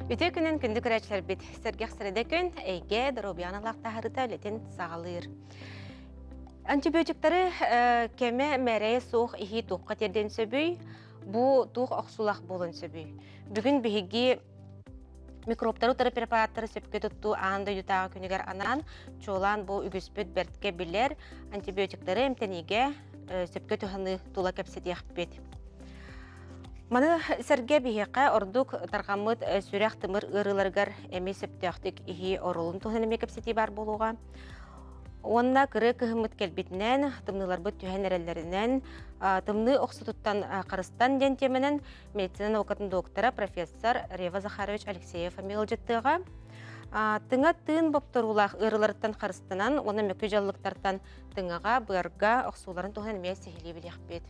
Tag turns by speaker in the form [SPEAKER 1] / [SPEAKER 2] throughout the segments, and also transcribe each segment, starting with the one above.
[SPEAKER 1] Үтүө күнүн күндү көрөөччүлэрбит. Сэргэх срэдэ күн эйгэ доруобуйаны лахтаһарыта үлэтин саҕалыыр. Антибиотиктары кэмэ мэрэйэ суох иһии туохха тиэрдиэн сөбүй? Бу туох охсулах буолуон сөбүй? Бүгүн биһиги микробтары утары препараттары сөпкө туттуу аан дойдутааҕы күнүгэр анаан, чуолаан бу үгүспүт бэрткэ билэр антибиотиктары эмтэниигэ сөпкө туһаныы тула кэпсэтиэхпит. Маны сэргэ биһиэхэ ордук тарҕаммыт сүрэх-тымыр ыарыыларыгар эмиэ сөптөөхтүк иһии оруолун туһунан эмиэ кэпсэтии баар буолуоҕа. Уонна кырыы кыһыммыт кэлбитинэн, тымныыларбыт түһэн эрэллэринэн, тымныы охсутуттан харыстан диэн тиэмэнэн медицина наукатын доктора, профессор Рева Захарович Алексеев эмиэ ыалдьыттыаҕа. Тыҥа тыын бопторуулаах ыарыыларыттан харыстанан уонна мөкү дьаллыктартан тыҥаҕа, быарга охсууларын туһунан эмиэ сиһилии билиэхпит.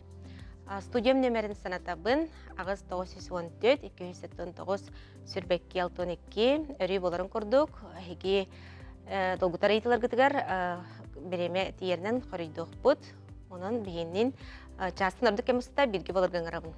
[SPEAKER 1] Студиям нөмерин санатабын 8 914 279 сүрбэкки 62 өрүү боларын курдук эһиги долгутар ыйытыларгытыгар бириэмэ тиийэринэн хоруйдуохпут. Онон биһиннин чаастан ордук кэм устата бииргэ боларга ыҥырабын.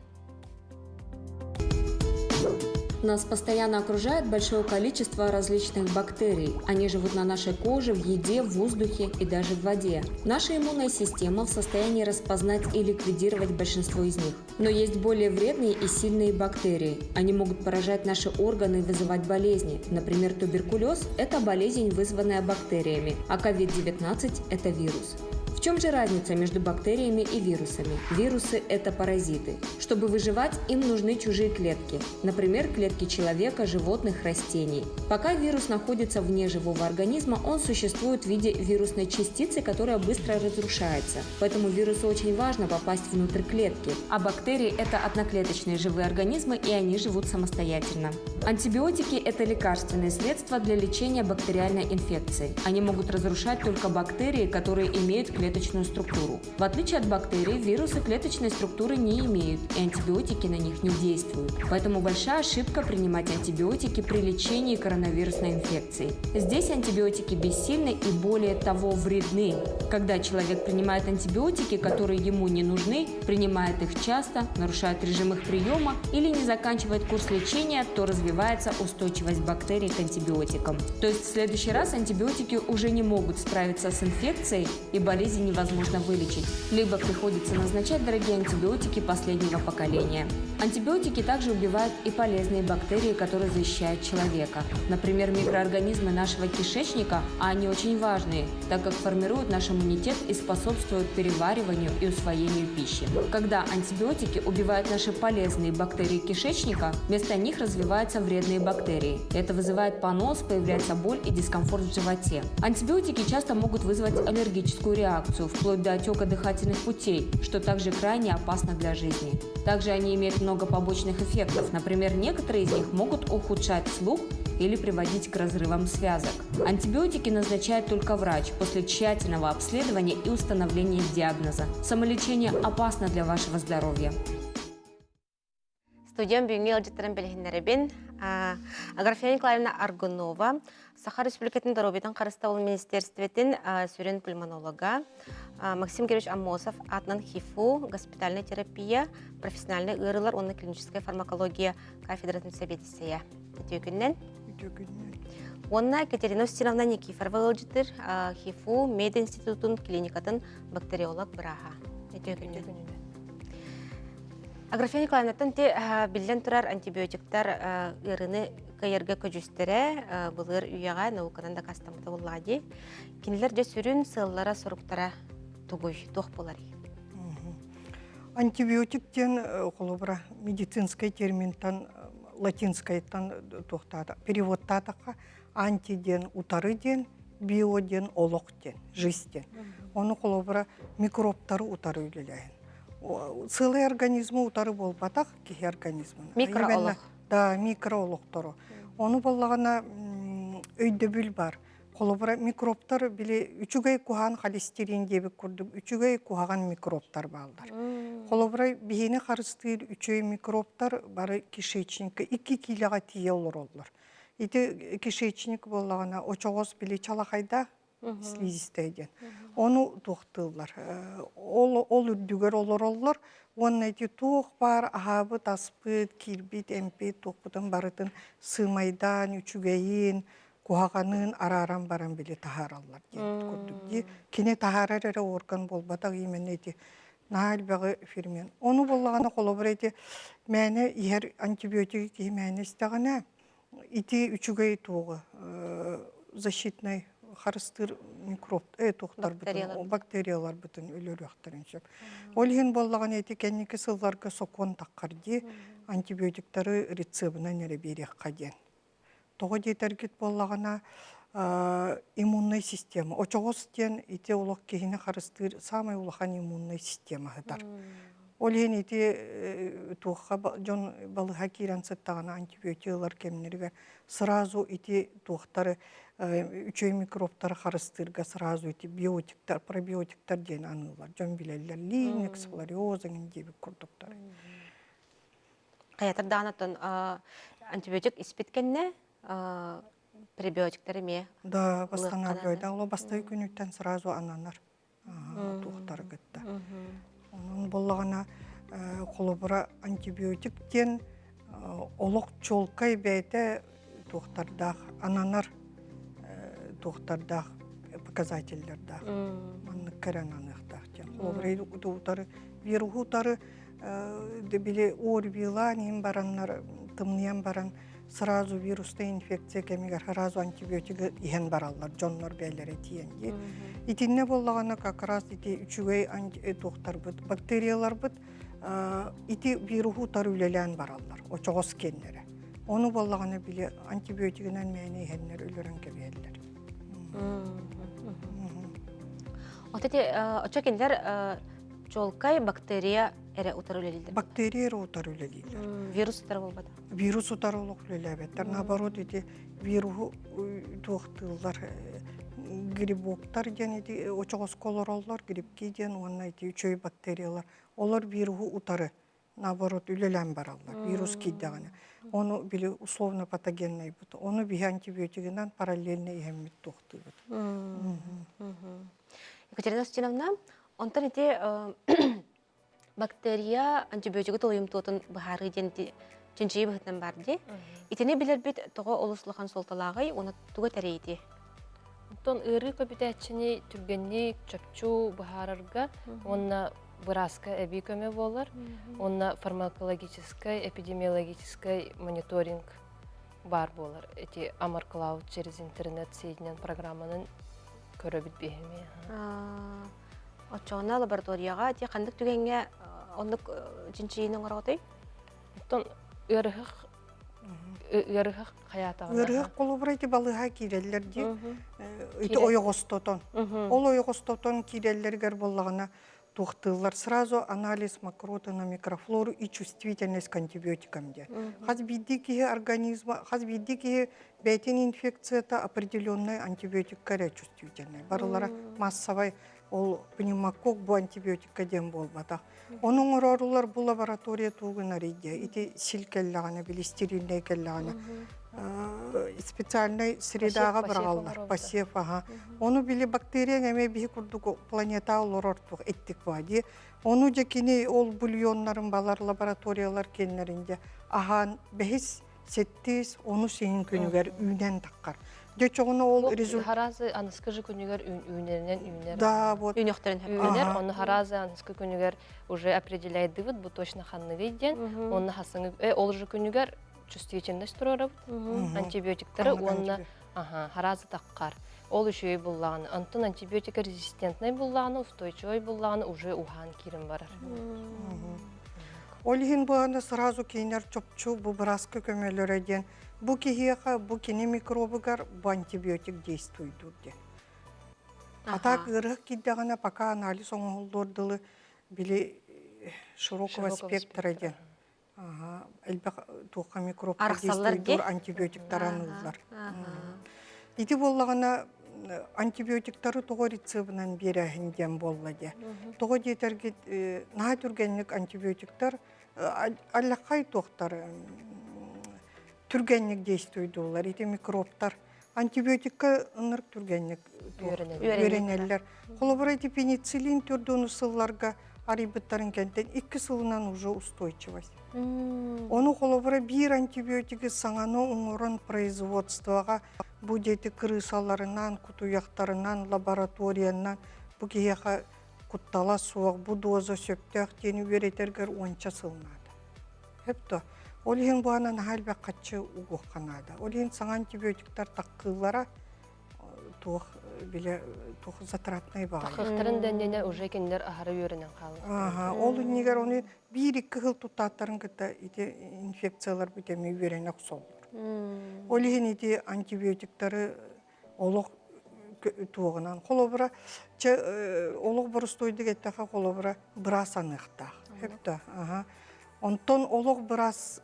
[SPEAKER 2] Нас постоянно окружает большое количество различных бактерий. Они живут на нашей коже, в еде, в воздухе и даже в воде. Наша иммунная система в состоянии распознать и ликвидировать большинство из них. Но есть более вредные и сильные бактерии. Они могут поражать наши органы и вызывать болезни. Например, туберкулез – это болезнь, вызванная бактериями, а COVID-19 – это вирус. В чем же разница между бактериями и вирусами? Вирусы – это паразиты. Чтобы выживать, им нужны чужие клетки. Например, клетки человека, животных, растений. Пока вирус находится вне живого организма, он существует в виде вирусной частицы, которая быстро разрушается. Поэтому вирусу очень важно попасть внутрь клетки. А бактерии – это одноклеточные живые организмы, и они живут самостоятельно. Антибиотики – это лекарственные средства для лечения бактериальной инфекции. Они могут разрушать только бактерии, которые имеют клеточную структуру. В отличие от бактерий, вирусы клеточной структуры не имеют, и антибиотики на них не действуют. Поэтому большая ошибка принимать антибиотики при лечении коронавирусной инфекции. Здесь антибиотики бессильны и более того вредны. Когда человек принимает антибиотики, которые ему не нужны, принимает их часто, нарушает режим их приема или не заканчивает курс лечения, то развивается устойчивость бактерий к антибиотикам. То есть в следующий раз антибиотики уже не могут справиться с инфекцией и болезнь невозможно вылечить. Либо приходится назначать дорогие антибиотики последнего поколения. Антибиотики также убивают и полезные бактерии, которые защищают человека. Например, микроорганизмы нашего кишечника, а они очень важные, так как формируют наш иммунитет и способствуют перевариванию и усвоению пищи. Когда антибиотики убивают наши полезные бактерии кишечника, вместо них развиваются вредные бактерии. Это вызывает понос, появляется боль и дискомфорт в животе. Антибиотики часто могут вызвать аллергическую реакцию, вплоть до отека дыхательных путей, что также крайне опасно для жизни. Также они имеют много побочных эффектов. Например, некоторые из них могут ухудшать слух или приводить к разрывам связок. Антибиотики назначает только врач после тщательного обследования и установления диагноза. Самолечение опасно для вашего здоровья.
[SPEAKER 1] Студиям бүгүҥҥү ыалдьыттарын билиһиннэрэбин. Аграфена Николаевна Аргунова, Саха Республикатын доруобуйатын харыстабыл министерствотын сүрүн пульмонолога, Максим Георгиевич Аммосов аатынан ХИФУ, госпитальная терапия, профессиональный ыарыылар уонна клиническая фармакология кафедратын сэбиэдиссэйэ. Үтүө күнүнэн.
[SPEAKER 3] Үтүө күнүнэн.
[SPEAKER 1] Уонна Екатерина Устиновна Никифорова ыалдьыттыр ХИФУ мединститутун клиникатын бактериолог бырааһа. Үтүө күнүнэн. Аграфена Николаевнаттан ти биллэн турар антибиотиктар ыарыыны кыайарга көдьүүстэрэ былыр үйэҕэ науканан дакаастаммыта буоллаҕа дии. Кинилэр дьэ сүрүн сыаллара-соруктара тугуй, туох буоларый?
[SPEAKER 3] Антибиотик диэн холобура медицинскэй терминтан латинскайтан туохтаата переводтаатахха анти диэн утары диэн био диэн олох диэн жизнь диэн ону холобура микробтары утары үлэлээһин сылай организмы утары буолбатах киһи организмын
[SPEAKER 1] микроолох
[SPEAKER 3] да микроолохтору ону буоллаҕына өйдөбүл бар холобура микробтар били үчүгэй куһаҕан холестерин диэбит курдук үчүгэй куһаҕан микробтар бааллар холобура биһини харыстыыр үчүгэй микробтар бары кишечникка икки киилэҕэ тиийэ олороллор ити кишечник буоллаҕына очоҕос били чалахайдаах слизистая диэн. Ону туохтууллар. Ол, ол үрдүгэр олороллор уонна ити туох баар аһаабыт, аспыт, киирбит, эмпит туохпутун барытын сыымайдаан, үчүгэйин, куһаҕанын арааран баран били таһаараллар диэн курдук дии. Кини таһаарар эрэ орган буолбатах именно ити наһаа элбэҕи фермент. Ону буоллаҕына холобура ити мээнэ иһэр антибиотигы киһи мээнэ истэҕинэ ити үчүгэй туоҕу защитнай харыстыыр микроб туохтарбытын бактерияларбытын өлөрүөхтэрин сөп. Ол иһин буоллаҕына ити кэнники сылларга сокуон таххар дии антибиотиктары рецебынан эрэ биэриэххэ диэн. Тоҕо диэтэргит буоллаҕына иммуннай система. Очоҕос диэн ити олох киһини харыстыыр саамай улахан иммуннай система сытар. Ол иһин ити туохха дьон балыһа киирэн сыттаҕына антибиотик ылар кэмнэригэр сразу ити туохтары үчүгэй микробтары харыстыырга сразу ити биотиктар, пробиотиктар диэн аныыллар. Дьон билэллэр линекс, флориоз эҥин диэбит курдуктары.
[SPEAKER 1] Хайатар даҕаны оттон антибиотик испит кэннэ пребиотиктар эмиэ
[SPEAKER 3] Да, восстанавливает. Ол бастакы күнүттэн сразу ананар туохтары кытта. Онон буоллаҕына холобура антибиотик диэн олох чуолкай бэйэтэ туохтардаах ананар туохтардаах показателлэрдээх маннык кэрэн аныахтаах диэн. Холобура утары вируһу утары били ОРВИ-лаан иһин бараннар тымныйан баран сразу вирусная инфекция кэмигэр сразу антибиотигы иһэн бараллар дьоннор бэйэлэрэ тиийэн дии. Итиннэ буоллаҕына как раз ити үчүгэй туохтарбыт бактерияларбыт ити вируһу утары үлэлээн бараллар очоҕос киэннэрэ. Ону буоллаҕына били антибиотигынан мээнэ иһэннэр өлөрөн кэбиһэллэр.
[SPEAKER 1] Вот эти очо кинилэр чуолкай бактерия эрэ утары үлэлииллэр.
[SPEAKER 3] Бактерия эрэ утары үлэлииллэр.
[SPEAKER 1] Вирус утары буолбата.
[SPEAKER 3] Вирус утары олох үлэлээбэттэр. Наоборот, ити вируһу туохтыыллар грибоктар диэн ити очоҕоско олороллор, грибки диэн уонна ити үчүгэй бактериялар. Олор вируһу утары наоборот үлэлээн бараллар вирус киирдэҕинэ. Ону били условно патогеннайбыт. Ону биһи антибиотигынан параллельно иһэммит туохтуубут.
[SPEAKER 1] Екатерина Устиновна, онтон ити бактерия антибиотигы толуйумтуотун быһаарыы диэн чинчийии быһыытынан баар дии. Итини билэрбит тоҕо олус улахан суолталааҕый уонна туга тэрийдий?
[SPEAKER 4] Оттон ыарыы көбүтээччини түргэнник, чопчу быһаарарга уонна бырааска эбии көмө буолар. Уонна фармакологическай, эпидемиологическай мониторинг баар буолар. Эти Амар Cloud через интернет соединен программанын көрөбүт биһими.
[SPEAKER 1] Оччоҕуна лабораторияҕа ити ханнык түгэҥҥэ оннук чинчийиини оҥороҕутуй?
[SPEAKER 4] Оттон ыарыһах ыарыһах хайаатаҕына
[SPEAKER 3] Ыарыһах холобура ити балыыһа киирэллэр дии. Ити ойоҕостотон. Ол ойоҕостотон киирэллэригэр буоллаҕына туохтыыллар сразу анализ мокроты на микрофлору и чувствительность к антибиотикам диэн. Хас биирдии киһи организма, хас биирдии киһи бэйэтин инфекцията определенный антибиотикка эрэ чувствительный. Барылара массовай ол пневмококк бу антибиотикка диэн буолбатах. Ону оҥороорулар бу лаборатория тугун арыйдыа. Ити сил кэллэҕинэ, били стерильнэй кэллэҕинэ специальнай средаҕа быраҕаллар, посев аха. Ону били бактерия эмиэ биһи курдук планета олорор туох эттик баа дии. Ону дьэ кини ол бульоннарын балар лабораториялар кэннэринде аһаан бэһис сэттис онус иһин күнүгэр үүнэн таххар. Дьэ чоҕуна ол результат
[SPEAKER 4] Харазы аныскы же күнүгэр үүнэринэн үүнэр.
[SPEAKER 3] Да, вот.
[SPEAKER 1] Үүнөхтөрүн
[SPEAKER 4] Үүнэр, ону харазы аныскы күнүгэр уже определяйдыбыт бу точно ханныгый диэн. Онно хасыңы ол же күнүгэр чувствительность туруорабыт. Антибиотиктары уонна аха харазы таккар. Ол үчүгэй буллаҕына, онтон антибиотика резистентнай буллаҕына, устойчивай буллаҕына уже уһаан киирэн барар.
[SPEAKER 3] Ол иһин быһаны сразу кинилэр чопчу бу бырааска көмөлөрө диэн бу киһиэхэ бу кини микробугар бу антибиотик действуйдуур диэн. А так ыарыһах киирдэҕинэ пока анализ оҥоһуллуор дылы били широкого спектра диэн элбэх туохха микробка действуйдуур антибиотиктар аныыллар. Ити буоллаҕына антибиотиктары тоҕо рецебынан биэрээһин диэн буолла диэ. Тоҕо диэтэргит наһаа түргэнник антибиотиктар аллаххай туохтар түргэнник действуйдууллар. Ити микробтар. Антибиотикка ынырык түргэнник үөрэнэллэр. Холобура, ити пенициллин төрдүөнү сылларга арыйбыттарын кэнтэн 2 сылынан уже устойчивость. Ону холобура биир антибиотигы саҥаны оҥорон производствоҕа бу диэти крысаларынан, кутуйахтарынан, лабораториянан бу киһиэхэ куттала суох, бу доза сөптөөх диэни үөрэтэргэр уонча сыл наада. Сөп Ол иһин буһана наһаа элбэх хаччы угуохха наада. Ол иһин саҥа антибиотиктар таккыыллара туох биле туох затратнай баҕайы.
[SPEAKER 4] Тахыахтарын дэннэнэ уже кинилэр аһара үөрэнэн хааллар.
[SPEAKER 3] Аха, ол иннигэр ону биир-икки сыл туттааттарын кытта ити инфекциялар бүтэми үөрэнэ охсоллор. Ол иһин ити антибиотиктары олох туоҕунан холобура чэ олох боростуойдук эттэхэ холобура быраас аныахтаах сөптө аха онтон олох быраас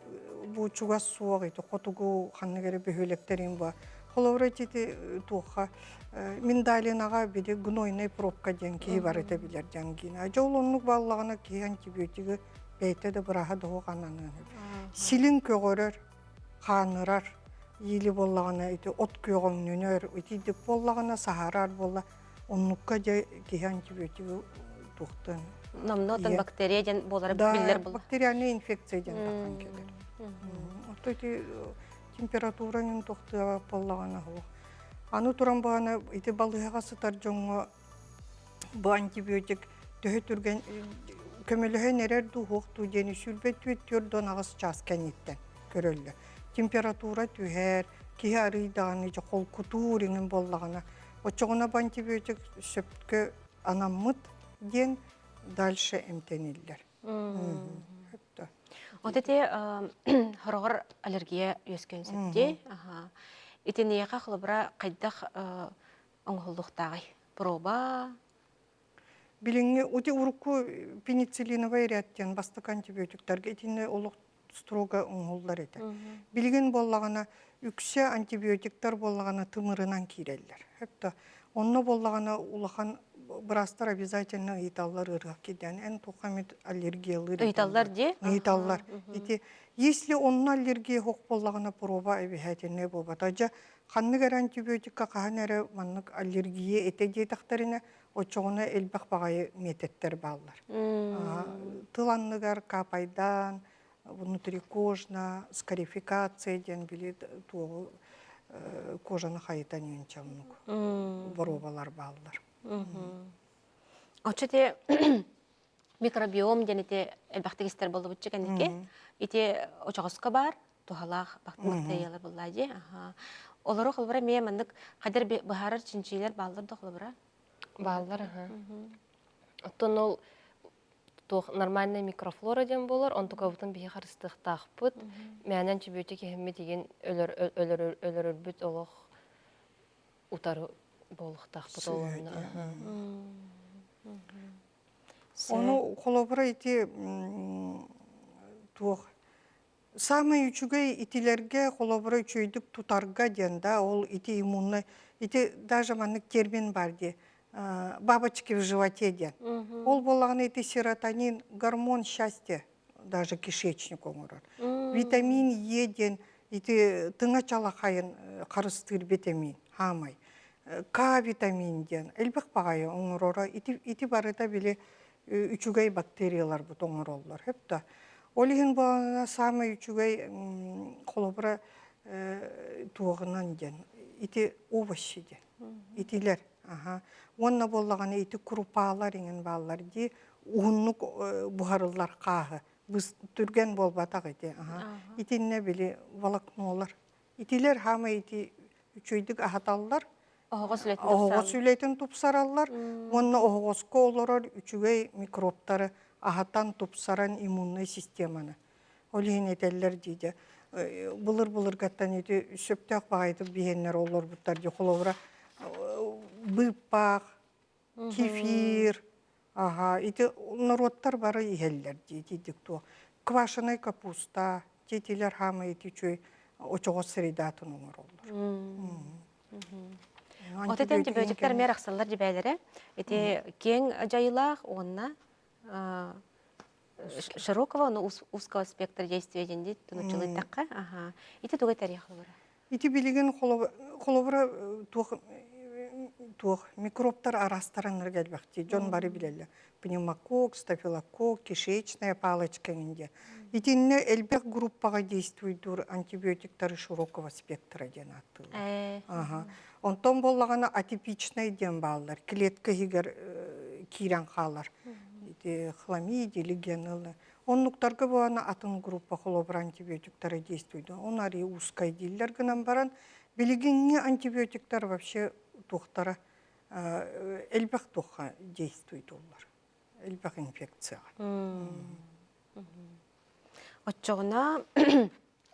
[SPEAKER 3] бу чугас суох ити хотугу ханнык эрэ бөһүөлэктэрин ба холобура ити туохха миндалинаҕа били гнойный пробка диэн киһи барыта билэр диэн гина дьэ ол оннук буоллаҕына киһи антибиотигы бэйэтэ да бырааһа да суох ананыан силин көҕөрөр хаанырар иили буоллаҕына ити от күөҕүҥнүнэр итийдик буоллаҕына саһарар буолла оннукка дьэ киһи антибиотигы туохтан
[SPEAKER 1] Номно отон бактерия диэн буолара биллэр буолла.
[SPEAKER 3] Бактериальная инфекция диэн тахсан кэлэр. Ото ити температура ньун тохтуа буоллаҕына суох. Аны туран баҕана ити балыыһаҕа сытар дьоҥҥо бу антибиотик төһө түргэн көмөлөһөн эрэр дуу суох дуу диэни 24-48 чаас кэнниттэн көрөллөр. Температура түһэр, киһи арыый даҕаны дьэ холкутуур иҥин буоллаҕына, оччоҕуна бу антибиотик сөпкө анаммыт диэн дальше эмтэниллэр.
[SPEAKER 1] Вот эти хороҕор аллергия үөскүөн сөп дии. Итиниэхэ холобура хайдах оҥоһуллуохтааҕый? Проба?
[SPEAKER 3] Билиҥҥи ути урукку пенициллиновай ряд диэн бастакы антибиотиктарга итиннэ олох строго оҥоһуллар этэ. Билигин буоллаҕына үксэ антибиотиктар буоллаҕына тымырынан киирэллэр. Сөптө. Онно буоллаҕына улахан быраастар обязательно ыйыталлар ыарыһах киирдээн эн туохха эмит аллергиялыыр
[SPEAKER 1] Ыйыталлар дии?
[SPEAKER 3] Ыйыталлар. Ити если онно аллергия суох буоллаҕына проба обязательно буолбата. Дьэ Ханнык эрэ антибиотикка хаһан эрэ маннык аллергия этэ диэтэхтэринэ, оччоҕуна элбэх баҕайы миэтэттэр бааллар. Тыл анныгар капайдаан, внутрикожно, скарификация диэн били туоҕу кожаны хайытан үөнчэ оннук боруобалар бааллар.
[SPEAKER 1] Оччо те микробиом диэн ити элбэхтик истэр буоллубутчу кэнники. Ити очоҕоско баар, туһалаах бактыйалар буллаа дии. Олору холобура эмиэ маннык хадер быһаарар чинчиилэр бааллар да холобура?
[SPEAKER 4] Бааллар, аха. Оттон ол туох нормальная микрофлора диэн буолар, онтукабытын биһи харыстыахтаахпыт. Мээнэ антибиотик иһиммит игин өлөр өлөрөрбүт олох утары буолуохтаахпыт ол онно.
[SPEAKER 3] Ону холобура ити туох Саамай үчүгэй итилэргэ холобура үчүгэйдик тутарга диэн да ол ити иммуннай ити даже маннык термин бар дии бабочки в животе диэн. Ол буоллаҕына ити серотонин гормон счастья даже кишечник оҥорор. Витамин Е диэн ити тыҥа чалахайын харыстыыр витамин хаамай. К витамин диэн элбэх баҕайы оҥороро ити ити барыта били үчүгэй бактерияларбыт оҥороллор сөп да ол иһин буолана саамай үчүгэй холобура туоҕунан диэн ити овощи диэн итилэр аха уонна буоллаҕына ити крупалар иҥин бааллар дии уһуннук буһарыллар хааһы түргэн буолбатах ити аха итиннэ били волокнолар итилэр хаамай ити үчүгэйдик аһаталлар
[SPEAKER 1] Оһоҕос үлэтин
[SPEAKER 3] оһоҕос үлэтин тупсараллар уонна оһоҕоско олорор үчүгэй микробтары аһатан тупсаран иммуннай системаны ол иһин этэллэр диидэ былыр былыргаттан ити сөптөөх баҕайытык биһиэннэр олорбуттар дии холобура быыппаах кефир аха ити норуоттар бары иһэллэр дии итидик туох квашеный капуста тетилэр хаамай ити үчүгэй очоҕос средаатын оҥороллор.
[SPEAKER 1] От ити антибиотиктар эмиэ арахсаллар дьибээлэрэ. Ити киэҥ дьайыылаах уонна широкого, но узкого спектра действия диэн дии тунуччулуйтахха. Ити туга тэриэх олора?
[SPEAKER 3] Ити билигин холобура туох туох микробтар араастараннар элбэхтии дьон бары билэллэр. Пневмококк, стафилококк, кишечная палочка диэн. Итиннэ элбэх группаҕа действуйдуур антибиотиктары широкого спектра диэн ааттыыллар. Ага. Онтон буоллаҕына атипичнай диэн бааллар. Клетка иһигэр киирэн хаалар. Ити хламидия, легионелла. Оннуктарга буолана атын группа холобура антибиотиктары действуйду. Он арыы узкай дииллэр гынан баран, билигиҥҥи антибиотиктар вообще туохтара элбэх туохха действуйдуллар. Элбэх инфекцияҕа.
[SPEAKER 1] Оччоҕуна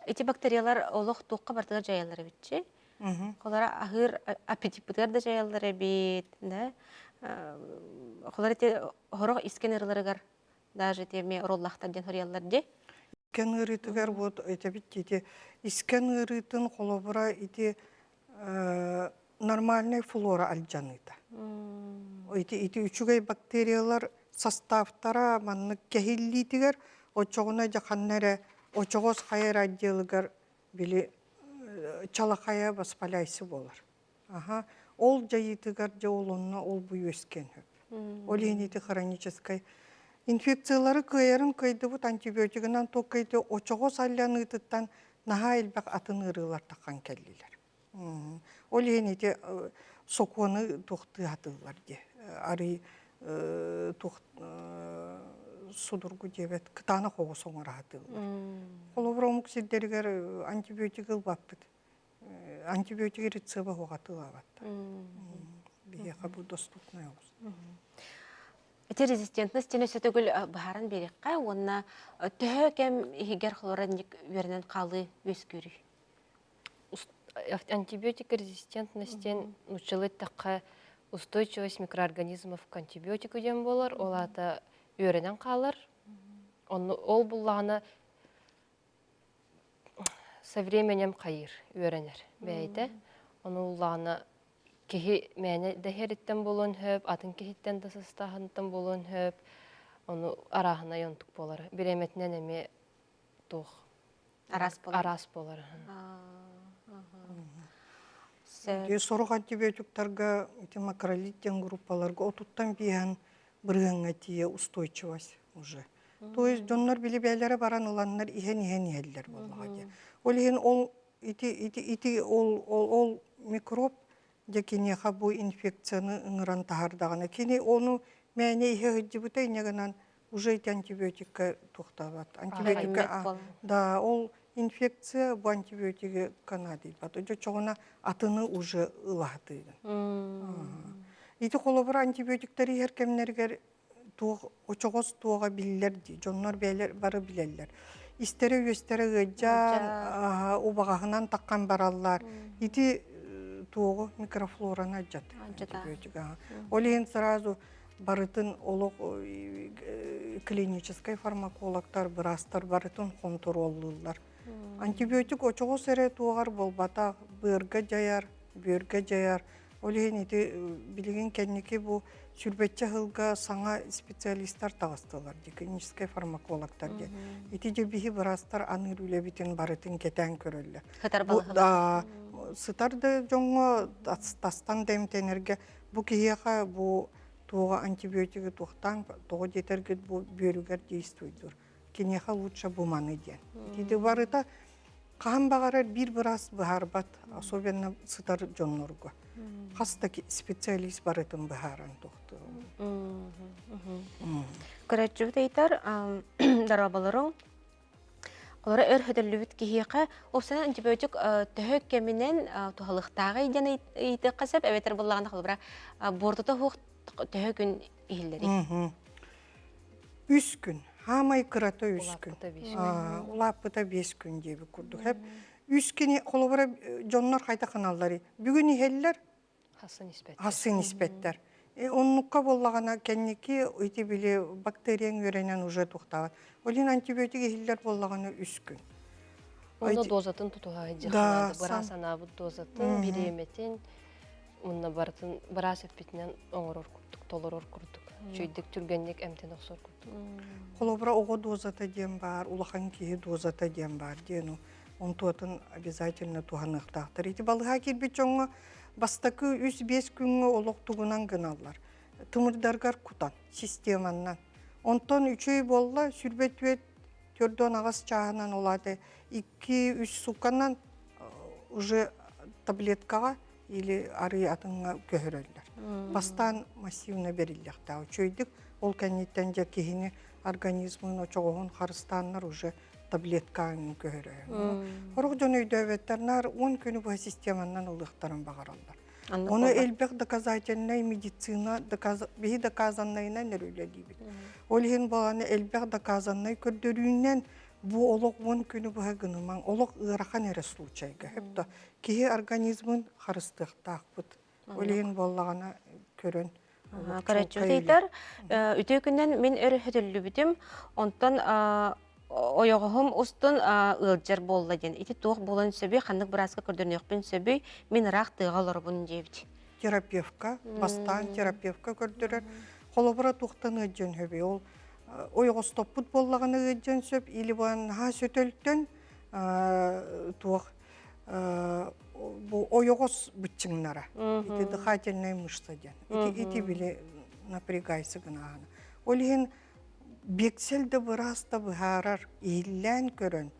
[SPEAKER 1] ити бактериялар олох туохха барытыгар дьайаллар эбитчи. Холора аһыыр аппетиппытыгар да дьайаллар эбит, да? Холор ити хорох искэн ырыларыгар даже ити эмиэ ороллахтар диэн хоруйаллар дии.
[SPEAKER 3] Искэн ыарыытыгар вот этэбит ити искэн ыарыытын холобура ити нормальный флора алдьаныыта. Ити ити үчүгэй бактериялар составтара маннык кэһиллиитигэр очоҕуна дьэ ханна эрэ очоҕос хайа эрэ отделыгар били чалахайа воспаляйсы буолар. Аха, ол дьайыытыгар дьэ ол онно ол бу үөскүөн сөп. Ол иһин ити хроническай инфекциялары кыайарын кыайдыбыт антибиотигынан туох очоҕос алланыытыттан наһаа элбэх атын ыарыылар таххан кэллилэр. Ол иһин ити сокуону туохтыы сатыыллар дии. Арый туох судургу диэбэт кытаанах оҕус оҥоро сатыыллар. Холобура омук сирдэригэр антибиотик ылбаппыт. Антибиотик рецеба уҕатылаабаттар. Биһиэхэ бу доступный оҕус.
[SPEAKER 1] Ити резистентность диэн өссө төгүл быһааран биэриэххэ уонна төһө кэм иһигэр хлоранник үөрэнэн хаалыы үөскүүрүй?
[SPEAKER 4] Антибиотик резистентность диэн нууччалыы эттэххэ устойчивость микроорганизмов к антибиотику диэн буолар. Ол аата үөрэнэн хаалар. Онну ол буллаҕына со временем хайыыр, үөрэнэр бэйэтэ. Ону уллаҕына киһи мээнэ да иһэриттэн буолуон сөп, атын киһиттэн да сыстааһыныттан буолуон сөп. Ону арааһынай онтук буолара. Бириэмэтинэн эмиэ туох
[SPEAKER 1] араас буолар.
[SPEAKER 4] Араас буолар.
[SPEAKER 3] Сорох антибиотиктарга ити макролит диэн группаларга отуттан биэһэн бырыһыаҥҥа тиийэ устойчивость уже. То есть дьоннор били бээлэрэ баран ыланнар иһэн-иһэн иһэллэр буоллаҕа дии. Ол иһин ол ити ити ити ол ол ол микроб дьэ киниэхэ бу инфекцияны ыҥыран таһаардаҕына кини ону мээнэ иһэ сылдьыбыта инньэ гынан уже ити антибиотикка туохтаабат. Антибиотикка да ол инфекция бу антибиотигы канадыйбат. Дьочоҕуна атыны уже ылаһатыыгын. Ити холобура антибиотиктар иһэр кэмнэригэр туох очоҕос туоҕа биллэр дии дьоннор бэйэлэр бары билэллэр истэрэ-үөстэрэ ыалдьан убаҕаһынан таххан бараллар ити туоҕу микрофлораны алдьат антибиотик ол иһин сразу барытын олох клиническай фармакологтар быраастар барытын хонтуруоллууллар антибиотик очоҕос эрэ туоҕар буолбатах быарга дьайар бүөргэ дьайар Ол иһин ити билигин кэнники бу сүүрбэччэ сылга саҥа специалистар таҕыстылар, клиническэй фармакологтар диэн. Ити дьэ биһи быраастар аныыр үлэбитин барытын кэтээн көрөллөр.
[SPEAKER 1] Сытар
[SPEAKER 3] Бу да сытар да дьоҥҥо тастан да эмтэнэргэ бу киһиэхэ бу туоҕа антибиотигы туохтаан тоҕо диэтэргит бу бүөрүгэр действуйдур. Киниэхэ лучше бу маны диэн. Ити барыта Хаһан баҕарар биир быраас быһаарбат, особенно сытар дьоннорго. Хас да специалист барытын быһааран тохтуур.
[SPEAKER 1] Көрөөччүбүт ыйытар, дорооболоруҥ. Олоро өр хөтөллүбүт киһиэхэ уопсайынан антибиотик төһө кэминэн туһалыахтааҕый диэн ыйытыахха сөп, эбэтэр буоллаҕына холобура буортута суох төһө күн иһиллэрий?
[SPEAKER 3] Үс күн. Хаамай кырата үс күн. Улааппыта биэс күн диэбит курдук. Үс кини холобура дьоннор хайдах гыналларый? Бүгүн иһэллэр,
[SPEAKER 4] Хасын испэттэр.
[SPEAKER 3] Хасын испэттэр. Оннукка буоллаҕына кэнники ити били бактерияң үөрэнэн уже тухтаабат. Ол иһин антибиотик иһиллэр буоллаҕына үс күн.
[SPEAKER 4] Онно дозатын тутуһа сылдьыахха быраас анаабыт дозатын, бириэмэтин уонна барытын быраас эппитинэн оҥорор курдук, толорор курдук, үчүгэйдик түргэнник эмтэнэ охсор курдук.
[SPEAKER 3] Холобура оҕо дозата диэн баар, улахан киһи дозата диэн баар диэн. Онтуотун обязательно туһаныахтаахтар. Ити балыһа киирбит дьоҥҥо бастакы үс-биэс күҥҥэ олох тугунан гыналлар. Тымырдаргар кутан, системаннан. Онтон үчүгэй буолла, сүрбэ түөт төрдөн аҕыс чааһынан ол аата 2-3 суукканан уже таблеткаҕа или арыы атыҥҥа көһөрөллөр. Бастаан массивно бериллэхтээх. Үчүгэйдик ол кэнниттэн дьэ киһини организмын очоҕоһун харыстааннар уже таблеткаҕа көһөрөр. Сорох дьон өйдөөбөттөр наар 10 күнү быһа системаннан ылыахтарын баҕараллар. Ону элбэх доказательнай медицина биһи доказаннайынан эрэ үлэлиибит. Ол иһин буоланы элбэх доказаннай көрдөрүүнэн бу олох 10 күнү быһа гынымаҥ, олох ыарахан эрэ случайга. Хөптө киһи организмын харыстыахтаахпыт. Ол иһин буоллаҕына көрөн
[SPEAKER 1] Көрөөччү үтүө күннэн мин өр хөтөллүбүтүм. Онтон ойоҕоһум устун ыалдьар буолла диэн. Ити туох буолан сөбүй, ханнык бырааска көрдөрүнүөхпүн сөбүй, мин ыраах тыаҕа олоробун диэбит.
[SPEAKER 3] Терапевка, бастаан терапевка көрдөрөр. Холобура туохтан ыалдьан сөбүй? Ол ойоҕостоппут буоллаҕына ыалдьан сөп, или наһаа сөтөлтөн туох бу ойоҕос быччыҥнара. Ити дыхательная мышца диэн. Ити ити били напрягайся гынаһана. Ол иһин биэксэл да быраас да быһаарар, иһиллээн көрөн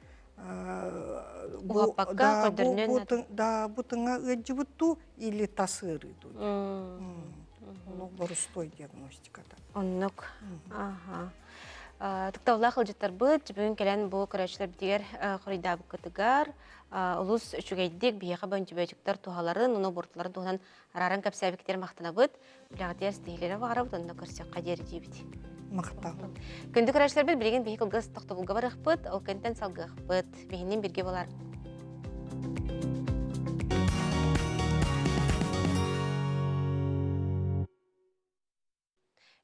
[SPEAKER 1] бу, да, бу,
[SPEAKER 3] да, бу тыҥа ыалдьыбыт дуу или тас ыарыы дуу Олох борустуой диагностиката.
[SPEAKER 1] Оннук. Аха. Тыктаулаах ыалдьыттарбыт бүгүн кэлэн бу көрөөччүлэрбитигэр хоруйдаабыккытыгар олус үчүгэйдик биһиэхэ бу антибиотиктар туһаларын, уну буортуларын туһунан арааран кэпсээбиккитигэр махтанабыт. Үлэҕитигэр ситиһиилэри баҕарабыт, онно көрсүөххэ диэри диибит.
[SPEAKER 3] Махтал.
[SPEAKER 1] Күндү көрөөччүлэрбит, билигин биһи кылгас тохтобулга барыахпыт, ол кэнтэн салгыахпыт. Биһинин бирге болар.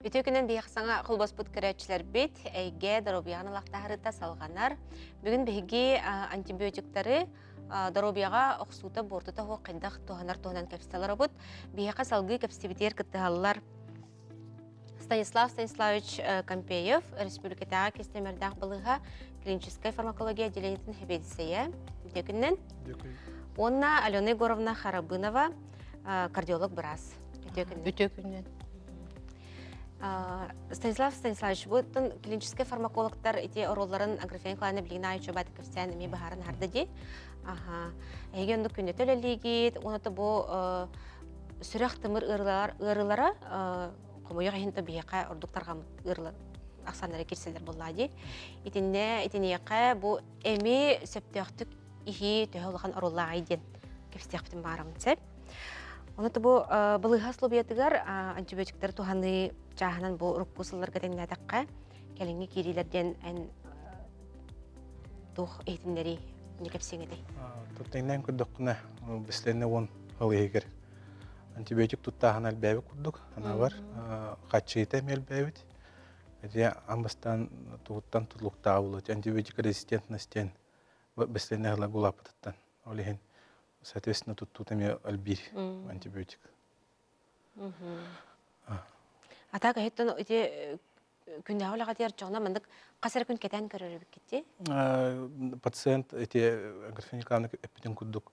[SPEAKER 1] Үтүө күнэн биһиэхэ саҥа холбоспут көрөөччүлэрбит эйгэ доруобуйаҕын ылахтаһарыта салҕанар. Бүгүн биһиги антибиотиктары доруобуйаҕа охсуута буортута суох хайдах туһанар туһунан кэпсэтэ олоробут. Биһиэхэ салгыы кэпсибитигэр кыттыһаллар Станислав Станиславович Компеев, республикатааҕы кистэмэрдээх балыыһа клиническай фармакология отделениетын сэбиэдиссэйэ. Үтүө күнүнэн. Уонна Алена Егоровна Харабынова, кардиолог-быраас. Үтүө күнүнэн.
[SPEAKER 5] Үтүө күнүнэн.
[SPEAKER 1] Станислав Станиславович, бу клиническэй фармакологтар ити оруолларын Аграфена Николаевна билигин аайы чобааты кэпсээн эмиэ быһааран аһарда дии. Аха. Эһиги оннук күннэтэ үлэлиигит, уонна бу сүрэх-тымыр ыарыылара хомойуох иһин то биһиэхэ ордук тарҕаммыт ыарыылар ахсааннара кирсэллэр буоллаа дии. Итиннэ итиниэхэ бу эми сөптөөхтүк иһии төһө улахан оруоллааҕый диэн кэпсиэхпитин баарабын сөп. Ону бу балыыһа условиятыгар антибиотиктары туһаныы чааһынан бу урукку сылларга тэҥнээтэххэ кэлиҥҥи киириилэр диэн эн туох иһитиннэрии не кэпсиэҥ этэй?
[SPEAKER 6] Тэҥнээн көрдөххүнэ, бэсилэннэ уон сыл иһигэр антибиотик туттааһын элбээбит курдук, анаабар хаччыыта эмиэ элбээбит. Ити аан бастаан тугуттан тутулуктааҕа буолуо антибиотик резистентность диэн бэсилэннэ ыла улааппытыттан. Ол иһин соответственно туттуута эмиэ элбиир антибиотик.
[SPEAKER 1] А так эһиттэн ити күннээҕи үлэҕитигэр дьоно маннык хас эрэ күн кэтээн көрөр эбиккит
[SPEAKER 6] Пациент ити Графина Николаевна эппитин курдук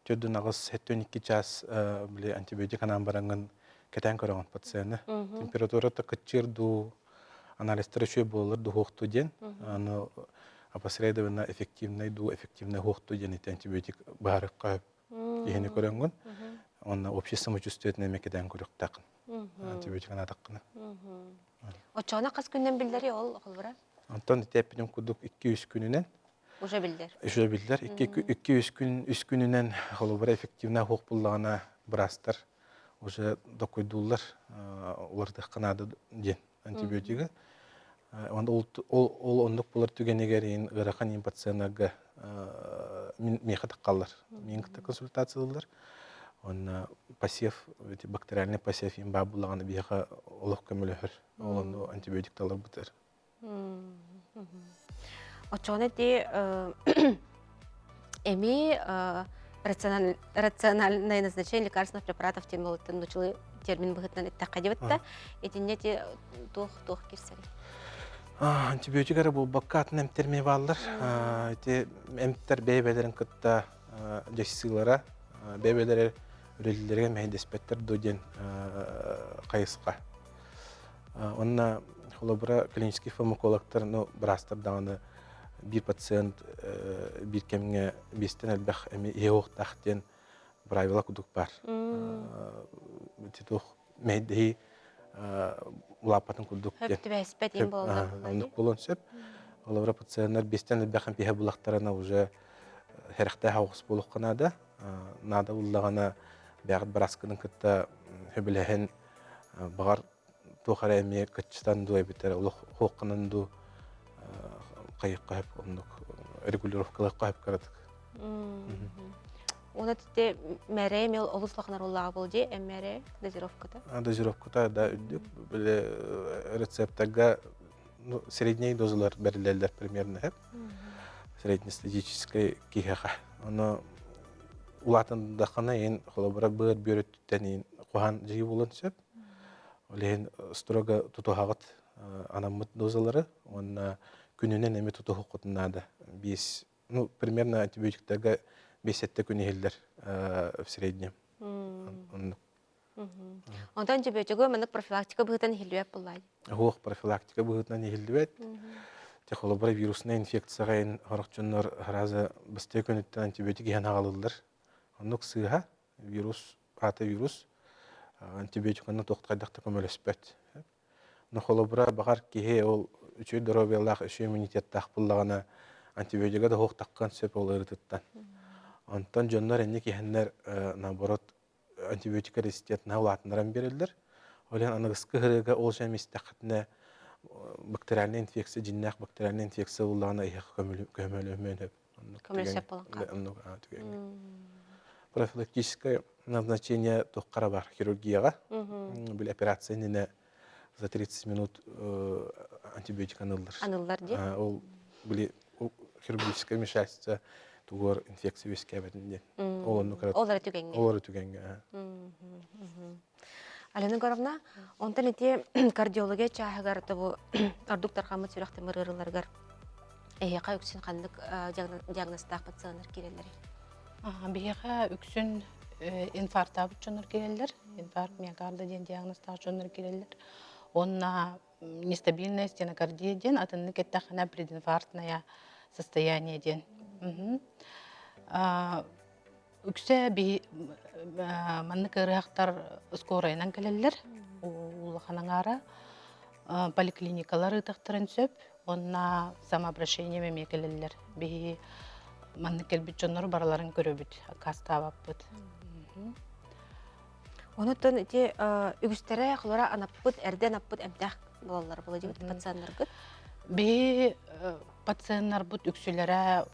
[SPEAKER 6] төрдүн аҕыс 72 час били антибиотик анаан бараҥҥын кэтээн көрөҕүн пациены. Температурата кыччыыр дуу, анализтара үчүгэй буолар дуу хуохтуу диэн. Аны опосредованно эффективный дуу, эффективный хуохтуу диэн ити антибиотик быһаарыахха киһини көрөҥҥүн. Уонна общий самочувствиетин эмиэ кэтээн көрүөхтээххин. Антибиотик анаатаххына.
[SPEAKER 1] Оччоҕуна хас күннэн биллэрий ол холобура?
[SPEAKER 6] Онтон ити эппитим курдук 2-3 күнүнэн
[SPEAKER 1] Уже биллэр.
[SPEAKER 6] Уже биллэр. 2-3 күн үс күнүнэн холобура эффективнай хуох буллаҕына быраастар уже докуйдууллар уларытыахха наада диэн антибиотигы. Ол, ол оннук булар түгэнигэр иин ыарахан иин пациеннарга миэхэ таххаллар. Миин кытта консультациялыыллар. Онно посев, бактериальный посев иин баа буллаҕына биһиэхэ олох көмөлөһөр. Ол онно антибиотик таларбытыр.
[SPEAKER 1] Оччоҕуна ити эми рациональное назначение лекарственных препаратов диэн буолуттан нучулы термин быһыытынан эттэххэ диэбит да итиннэ ити туох туох кирсэрий?
[SPEAKER 6] Антибиотик эрэ буолбакка атын эмтэр эмиэ бааллар. Ити эмтэр бэйэ-бэйэлэрин кытта дьайсыылара, бэйэ-бэйэлэрэ үлэлииллэригэр мэһэйдэспэттэр дуо диэн хайысха. Онно холобура клинический фармакологтар, ну, быраастар даҕаны биир пациент биир кэмҥэ биэстэн элбэх эми иһэ уохтаах диэн правила кудук баар. Ити туох мэһэйдэһии улааппатын курдук диэн.
[SPEAKER 1] Түбэспэт им буолла.
[SPEAKER 6] Оннук буолуон сөп. Холобура пациеннар биэстэн элбэх эмпиһэ буллахтарына уже хэрэхтээх оҕус буолуохха наада. Наада буллаҕына бэҕит бырааскытын кытта сөбүлэһэн баҕар туох эрэ эмиэ кыччатан дуу эбэтэр олох хуохханан дуу хайыахха сөп оннук регулировкалыахха сөп кыратык.
[SPEAKER 1] Уна тите мэрэ мел олус улахан оруоллааҕа буол дии эммэрэ дозировката.
[SPEAKER 6] Дозировката да үрдүк. Били рецептарга ну, средней дозалар бэриллэллэр примерно сөп. Среднестатическай киһиэхэ. Ону улаатындаххына иин холобура быар бүөрүттэн иин куһаан дьиги буолуон сөп. Ол иһин строго тутуһаҕыт анаммыт дозалары уонна күнүнэн эми тутуһуккутун наада. Биэс ну, примерно антибиотиктарга 5-7 күн иһиллэр в среднем. Оннук.
[SPEAKER 1] Онтон антибиотигы маннык профилактика быһыытынан иһиллибэт буоллаа.
[SPEAKER 6] Суох профилактика быһыытынан иһиллибэт. Те холобура вирусная инфекцияҕа ин сорох дьоннор сразу быстыа күнүттэн антибиотик иһэн аҕалыллар. Оннук сыыһа вирус, аата вирус антибиотиканы туох хайдах да көмөлөспөт. Но холобура, баҕар киһи ол үчүгэй доруобуйалаах, үчүгэй иммунитеттаах буоллаҕына, антибиотига да суохтаххын сөп ол ыарыытыттан. Онтон дьоннор инник иһэннэр, наоборот, антибиотика резистентнаһа улаатыннаран биэрэллэр. Ол иһин аныгыскы ыарыыга ол дьон истэххитинэ бактериальная инфекция, дьиннээх бактериальная инфекция буллаҕына иһэх көмөлөһүмүөн сөп.
[SPEAKER 1] Көмөлөсөп буолан хаалар.
[SPEAKER 6] Профилактическое назначение туоххара бар хирургияҕа. Били операция иннинэ за 30 минут антибиотик аныллар.
[SPEAKER 1] Аныллар дии.
[SPEAKER 6] Ол били хирургическое вмешательство тугуар инфекция үөскээбэтин диэн. Ол оннук
[SPEAKER 1] Ол эрэ түгэҥҥэ.
[SPEAKER 6] Ол эрэ түгэҥҥэ.
[SPEAKER 1] Алена Егоровна, онтон ити кардиология чааһыгар тобу ордук тарҕаммыт сүрэх тымыр ыарыыларыгар эһиэхэ үксүн ханнык диагнозтаах пациеннар киирэллэрий?
[SPEAKER 5] Биһиэхэ үксүн инфарктаабыт дьоннор киирэллэр. Инфаркт миокарда диэн диагнозтаах дьоннор киирэллэр. Уонна нестабильная стенокардия диэн атыннык эттэххинэ прединфарктное состояние диэн. Үксэ маннык ыарыһахтар скорайынан кэлэллэр. Улахан аҥаара поликлиникалар ыытахтарын сөп. Уонна самообращением эмиэ кэлэллэр. Биһи маннык кэлбит дьоннору барыларын көрөбүт, аккаастаабаппыт.
[SPEAKER 1] Онуттан ити үгүстэрэ холора анаппыт, эрдэ анаппыт эмтээх буолаллар була дибит пациеннаргыт.
[SPEAKER 5] Биһи пациеннарбыт үксүлэрэ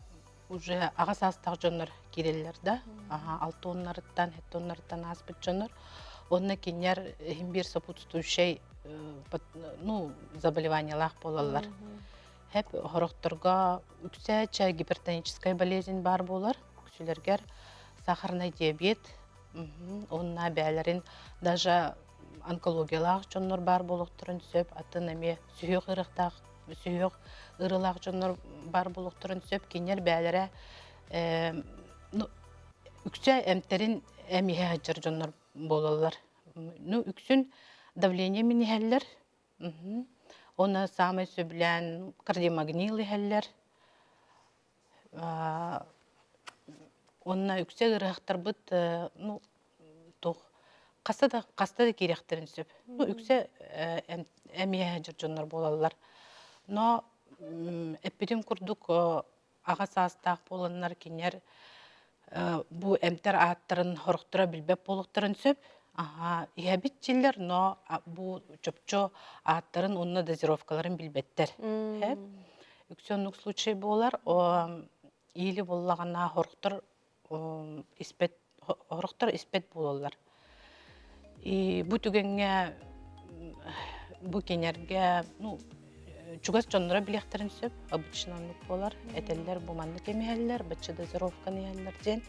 [SPEAKER 5] уже аҕа саастаах дьоннор киирэллэр да. Алтоннарыттан, хеттоннарыттан ааспыт дьоннор. Онно кинилэр иһин биир сопутствующай ну, заболеваниялаах буолаллар. Хеп хорохторго үксэ чэ гипертоническая болезнь баар буолар. Үксүлэргэр сахарный диабет, уонна бээлэрин даже онкологиялаах дьоннор баар буолуохтарын сөп, атын эмиэ сүһүөх ыарыхтаах сүһүөх ыарыылаах дьоннор баар буолуохтарын сөп. Кинилэр бээлэрэ ну, үксэ эмтэрин эм иһэ сылдьар дьоннор буолаллар. Ну, үксүн давление мин иһэллэр. Уонна саамай сөбүлээн кардиомагнил иһэллэр. Уонна үксэ ыарыһахтарбыт ну, туох хаста да хаста да киириэхтэрин сөп. Ну, үксэ эмиэ сылдьар дьоннор буолаллар. Но эппитим курдук аҕа саастаах буоланнар кинилэр бу эмтэр ааттарын сорохторо билбэт буолуохтарын сөп. Аһаа, иһэбит дьиллэр, но бу чопчу ааттарын уонна дозировкаларын билбэттэр. Үксэ оннук случай буолар. Или буоллаҕына сорохтор испэт сорохтор испэт буолаллар. И бу түгэҥҥэ бу кинэргэ ну чугас дьонноро билиэхтэрин сөп обычно оннук буолар этэллэр бу маннык эмиһэллэр бачча дозировканы иһэллэр диэн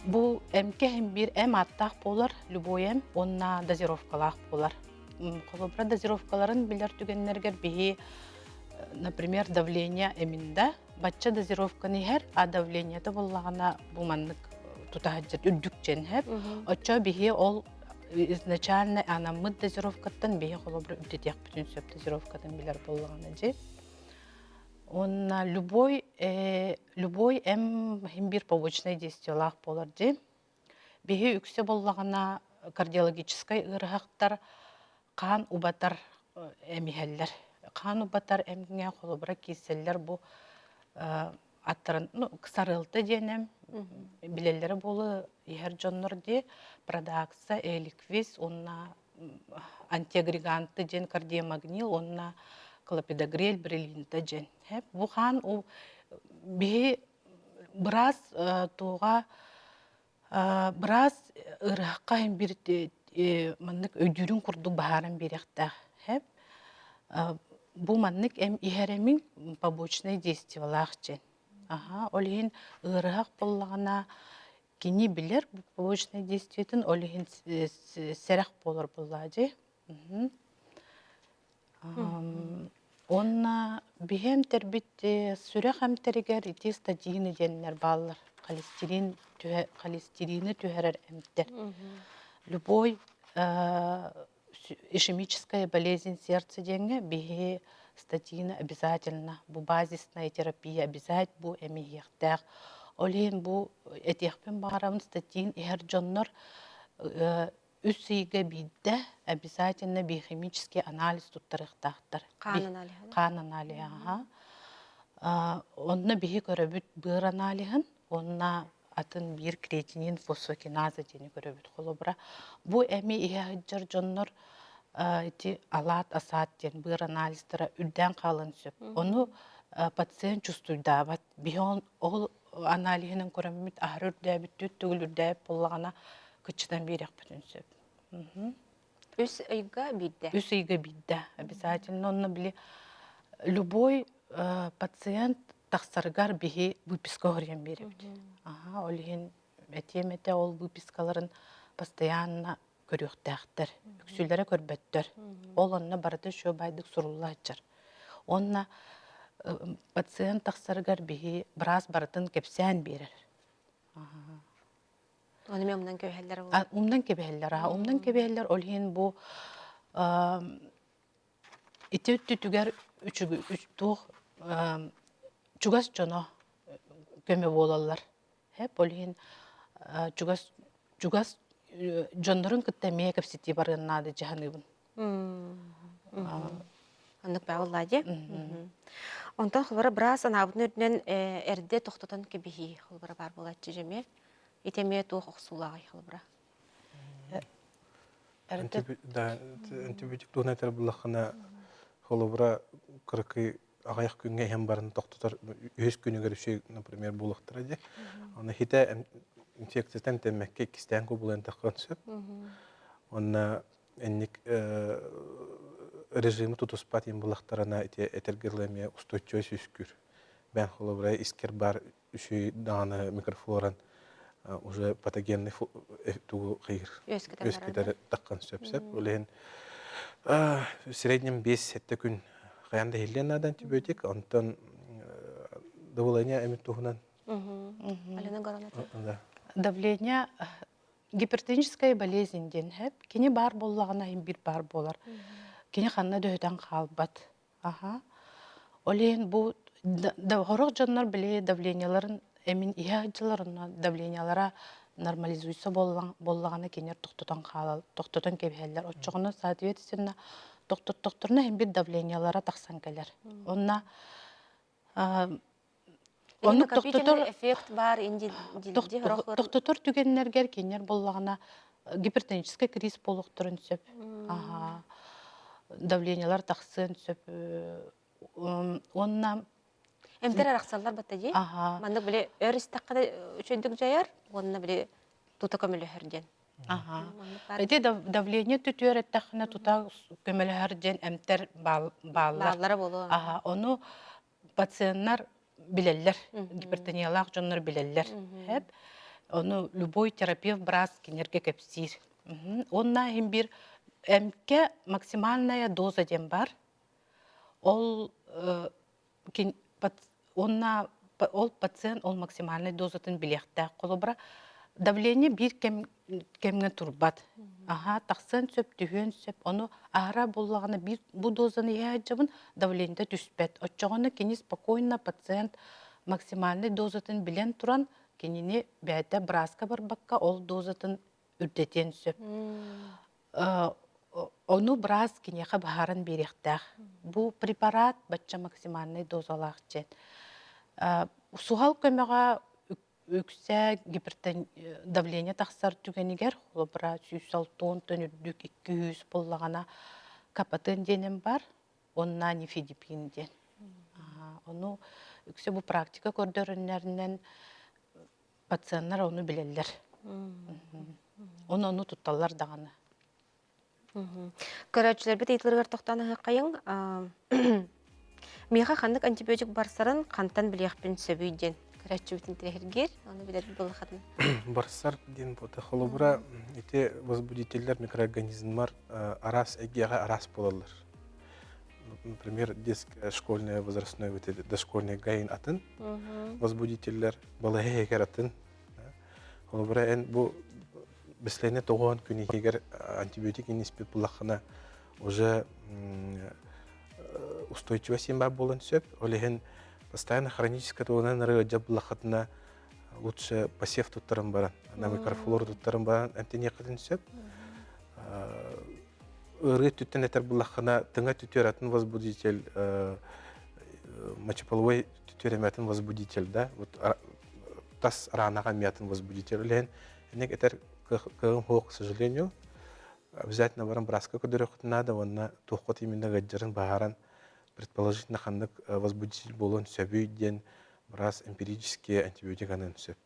[SPEAKER 5] бу эмкэ иһин биир эм ааттаах буолар любой эм уонна дозировкалаах буолар. Холобура дозировкаларын билэр түгэннэргэр биһи, например, давление эминда, бачча дозировканы иһэр, а давлениета буллаҕына бу маннык тутаһыдьыр үрдүк чэнһэп. Оччо биһи ол изначально анаммыт дозировкаттан биһи холобура үрдэтиэхпитин сөп дозировкатын билэр буоллаҕына дьи. Уонна любой любой эм иһин биир побочнай действиелаах буолар дии. Биһи үксэ буоллаҕына кардиологическай ыарыһахтар хаан убатар эмиһэллэр. Хаан убатар эмҥэ холобура киирсэллэр бу аттарын ну сарыалта диэн эм билэллэрэ буолуо иһэр дьоннор дии продакса, эликвиз уонна антиагреганты диэн кардиомагнил уонна клопидогрель брилинта диэн. Бу хаан биһи быраас туоҕа быраас ыарыһахха иһин биир маннык өйдүүрүн курдук баһааран биэриэхтээх. Бу маннык эм иһэр эмиҥ побочнай действиелаах диэн. Аха, ол иһин ыарыһах буоллаҕына кини билэр побочнай действиетин, ол иһин сэрэх буолар буоллаа дии. Уонна биһи эмтэрбит сүрэх эмтэригэр ити статины диэннэр бааллар. Холестерин холестерины түһэрэр эмтэр. Любой ишемическая болезнь сердца диэҥҥэ биһи статины обязательно бу базисная терапия обязательно бу эми иһиэхтээх. Ол иһин бу этиэхпин баҕарабын статин иһэр дьоннор үс ыйга биирдэ обязательно биохимический анализ туттарыахтаахтар.
[SPEAKER 1] Хаан аналиһа.
[SPEAKER 5] Хаан аналиһа. Онно биһи көрөбүт быар аналиһын уонна атын биир креатинин фосфокиназа диэни көрөбүт. Холобура, бу эми иһэ сылдьар дьоннор ити алаат асаат диэн быар анализтара үрдээн хаалан сөп. Ону пациент чувствуйдаабат. Биһи ол аналиһынан көрөммүт аһары үрдээбит, түт төгүл үрдээбит буоллаҕына кыччатан биэриэхпитин сөп.
[SPEAKER 1] Үс ыйга биирдэ.
[SPEAKER 5] Үс ыйга биирдэ обязательно. Онно били любой пациент тахсарыгар биһи выписка оһоруйан биэрэбит. Аха, ол иһин этиэм этэ ол выпискаларын постоянно көрүөхтээхтэр. Үксүлэрэ көрбөттөр. Ол онно барыта үчүгэй байдык сурулла сылдьар. Уонна пациент тахсарыгар биһи быраас барытын кэпсээн биэрэр.
[SPEAKER 1] Ону мен умнан кэбиһэллэр
[SPEAKER 5] Умнан кэбиһэллэр. Умнан кэбиһэллэр. Ол иһин бу ити өттүтүгэр туох чугас дьоно көмө буолаллар. Ол иһин чугас чугас дьоннорун кытта эмиэ кэпсэтии барыан наада дьаһаныыбын.
[SPEAKER 1] Оннук баа буоллаа дии. Онтон холобура быраас анаабытын үрдүнэн эрдэ тохтотон кэбиһии холобура баар буолааччы дьэ Ити эмиэ туох охсуулааҕый холобура?
[SPEAKER 6] Да, антибиотик туһунан этэр буллаххына, холобура кыракый аҕыйах күҥҥэ иһэн баран тохтотор үһүс күнүгэр үчүгэй, например, буолуохтара дии. Аны хитэ инфекциятан тэммэккэ иккистээн кубулуйан таххан сөп. Онно инник режими тутуспат иин булахтарына ити этэргэ дылы эмиэ устойчивый сүүскүүр. Бээн холобура искер бар үчүгэй даҕаны микрофлоран уже патогенный тугу хайыр үөскэтэр таххан сөп сөп. Ол иһин в среднем 5-7 күн хайаан да иһиллиэн наада антибиотик, онтон давление эмит туһунан.
[SPEAKER 1] Алена Горонова.
[SPEAKER 5] Давление гипертоническая болезнь диэн хэп. Кини баар буоллаҕына иһин биир баар буолар. Кини ханна дөһүтэн хаалбат. Аха. Ол иһин бу сорох дьоннор били давлениеларын эмин иһэ сылдьаллар онно давлениелара нормализуется буоллаҕына кинилэр тохтотон хаалал тохтотон кэбиһэллэр. Оччоҕуна соответственно тохтоттохторуна иһин бир давлениелара тахсан кэлэр. Онно
[SPEAKER 1] Оннук тохтотор эффект баар
[SPEAKER 5] тохтотор түгэннэргэр кинилэр буоллаҕына гипертоническай криз буолуохтарын сөп. Аха. Давлениелар тахсыан сөп. Уонна
[SPEAKER 1] Эмтэр арахсаллар батта дии. Маннык били өр истэххэ үчүгдүк дьайар, уонна били тута көмөлөһөр диэн.
[SPEAKER 5] Аха. Ити давление түтүөр эттэххинэ тута көмөлөһөр диэн эмтэр бааллар.
[SPEAKER 1] Бааллара буолуо.
[SPEAKER 5] Аха. Ону пациеннар билэллэр, гипертониялаах дьоннор билэллэр. Хэп. Ону любой терапевт быраас кинилэргэ кэпсиир. Уонна иһин биир Эмкэ максимальная доза диэн бар. Ол уонна ол пациент ол максимальнай дозатын билиэхтээх. Холобура, давление биир кэм кэмҥэ турбат. Аһаа, тахсыан сөп, түһүөн сөп. Ону аһара буоллаҕына биир бу дозаны иһэ сылдьабын, давлениета түспэт. Оччоҕуна кини спокойно пациент максимальнай дозатын билэн туран, кинини бэйэтэ бырааска барбакка ол дозатын үрдэтиэн сөп. Ону быраас киниэхэ быһааран биэриэхтээх. Бу препарат бачча максимальнай дозалаах диэн. Суһал көмөҕө үксэ гипертон давление тахсар түгэнигэр, холобура 160 үрдүк 200 буоллаҕына капатын диэним бар, уонна нифедипин диэн. Ону үксэ бу практика көрдөрүннэринэн пациеннар ону билэллэр. Ону ону тутталлар даҕаны.
[SPEAKER 1] Көрөөччүлэрбит ыйытыларыгар тохтоон аһыаххайыҥ. Миэхэ ханнык антибиотик барсарын хантан билиэхпин сөбүй диэн көрөөччүбүтүн тирэһиргиир. Ону билэрбит буоллаххытына.
[SPEAKER 6] Барсар диэн буолта. Холобура, ити возбудителлэр микроорганизмнар араас эйгэҕэ араас буолаллар. Например, детская школьная возрастной вот дошкольный гайын атын возбудителлэр балаһа иһигэр атын. Холобура, эн бу бэслэне тоҕоон күн иһигэр антибиотик иниспит буллаххына уже устойчивость син бар буолан сөп. Ол иһин постоянно хроническая тугунан ырыа буллаххытына лучше посев туттаран баран, ана микрофлора туттаран баран эмтэниэххитин сөп. Ыарыы өттүттэн этэр буллаххына тыҥа түтүөр атын возбудитель мочеполовой түтүөр эмэтин возбудитель да вот тас ранаҕа эмиэ возбудитель үлэһин эник этэр кыаҕым суох к сожалению обязательно баран бырааска көрдөрүөххүтүн наада уонна туоххут именно ыалдьарын быһааран предположительно ханнык возбудитель буолуон сөбүй диэн быраас эмпирический антибиотик аныан сөп.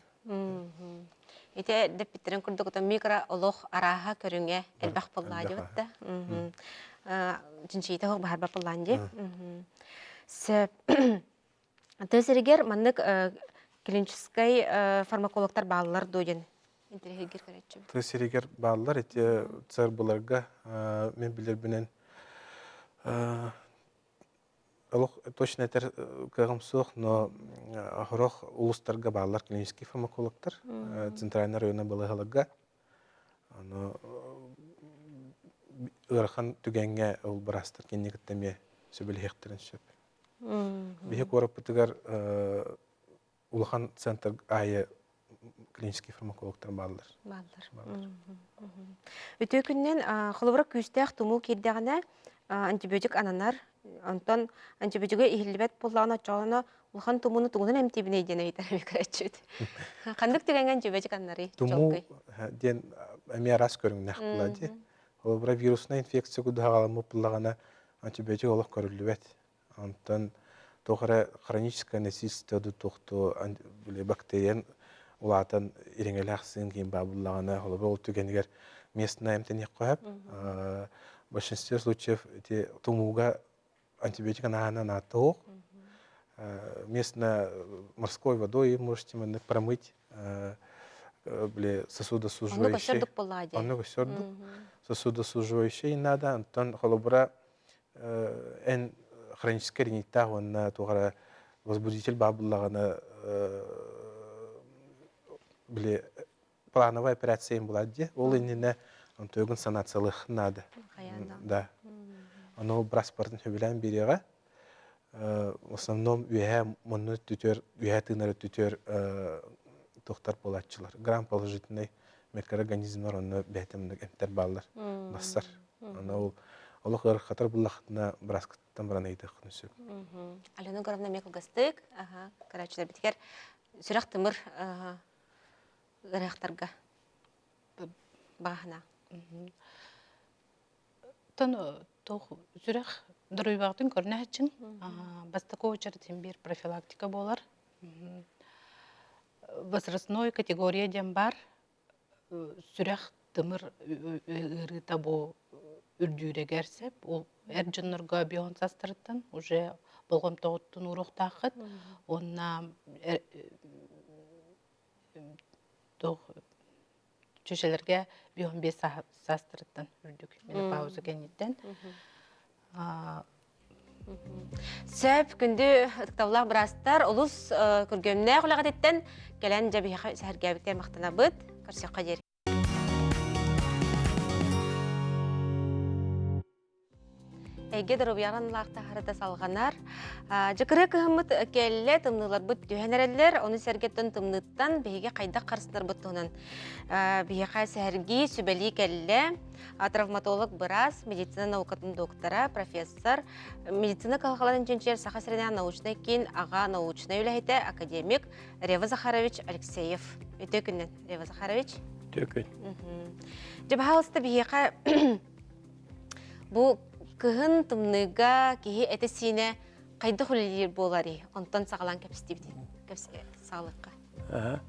[SPEAKER 1] Ити дэппиттэрин курдук микро олох арааһа көрүҥэ элбэх буоллаа диэбит да. Чинчийитэ суох баһарба буоллаан дии. Сөп. Тыа сиригэр маннык клиническэй фармакологтар бааллар дуо диэн интэриэһиргиир көрөөччүбүт.
[SPEAKER 6] Тыа сиригэр бааллар ити ЦРБ-ларга мен билэрбинэн олох точно этэр кыаҕым суох, но сорох улуустарга бааллар клинический фармакологтар центральный районна балыыһаларга. Ону ыарахан түгэҥҥэ ол быраастар кинини кытта эмиэ сөбүлэһиэхтэрин сөп. Биһи куораппытыгар улахан центр аайы клинический фармакологтар бааллар.
[SPEAKER 1] Бааллар. Үтүө күннэн холобура күүстээх тумуу киирдэҕинэ антибиотик ананар. Онтон антибиотигы иһиллибэт буоллаҕына оччоҕуна улахан тумууну тугунан эмтиибиний диэн ыйытар көрөөччүбүт. Ханнык түгэҥҥэ антибиотик аннарый?
[SPEAKER 6] Тумуу диэн эмиэ араас көрүҥнээх буолла дии. Холобура вируснай инфекция кудуһаҕаламмыт буоллаҕына антибиотик олох көрүллүбэт. Онтон туох эрэ хроническое насильство туохту били бактериян улаатан ириҥэлээх сыын киин баа буллаҕына холобур ол түгэнигэр местное эмтэниэххэ сөп. В большинстве случаев эти тумууга антибиотик анаһынан аатта суох. Местно морской водой можете маннык промыть били сосудосуживающий.
[SPEAKER 1] Онно
[SPEAKER 6] көсөрдүк. Сосудосуживающий надо. Онтон холобура эн хроническай риниттаах уонна туох эрэ возбудитель баар буллаҕына били плановая операция буолар дии ол иннинэ онтуйгун санациялыах наада да ону быраспортын сөбүлээн биэриэҕэ в основном үөһээ мунну түтүөр үөһээ тыынары түтүөр туохтар буолааччылар грамм положительный микроорганизмнар онно бэйэтэ эмтэр бааллар бассар Аны ол олох ыарахатар буллахытына бырааскыттан баран ыйытыаххын сөп.
[SPEAKER 1] Алена Егоровна эмиэ кылгастык, көрөөччүлэрбитигэр сүрэх-тымыр ыарыһахтарга баҕаһына.
[SPEAKER 5] Тон туох сүрэх доруйбаҕытын көрүнээччин бастакы очередь биир профилактика буолар. Возрастной категория диэн бар. Сүрэх тымыр ыарыыта бу үрдүүрэгэр сөп. Ол эр дьоннорго бион састарыттан уже болҕомтоҕуттан ууруохтааххыт. Уонна туох Чүчэлэргэ 55 саастарыттан үрдүк менопауза кэнниттэн.
[SPEAKER 1] Сөп, күндү ытыктабыллаах быраастар, олус күргүөмнээх үлэҕититтэн кэлэн дьэ биһиэхэ сэһэргээбиккэ махтанабыт. Көрсүөххэ диэри. Эйгэ доруобуйаҕын лаахтаһарыта салҕанар. Дьыкырыы кыһыммыт кэллэ, тымныыларбыт түһэн эрэллэр. Ону сэргэттэн тымныыттан биһиги хайдах харыстанарбыт туһунан биһиэхэ сэһэргии, сүбэлии кэллэ. Травматолог быраас, медицина наукатын доктора, профессор, медицина кыһалҕаларын чинчийэр Саха сиринээҕи научнай киин аҕа научнай үлэһитэ, академик Рева Захарович Алексеев. Үтүө күнүнэн, Рева Захарович.
[SPEAKER 7] Үтүө күн.
[SPEAKER 1] Дьэ, баһаалыста биһиэхэ Бу кыһын тымныыга киһи этэ-сиинэ хайдах үлэлиир буоларый? Онтон саҕалаан кэпсэтибит саҕалыахха.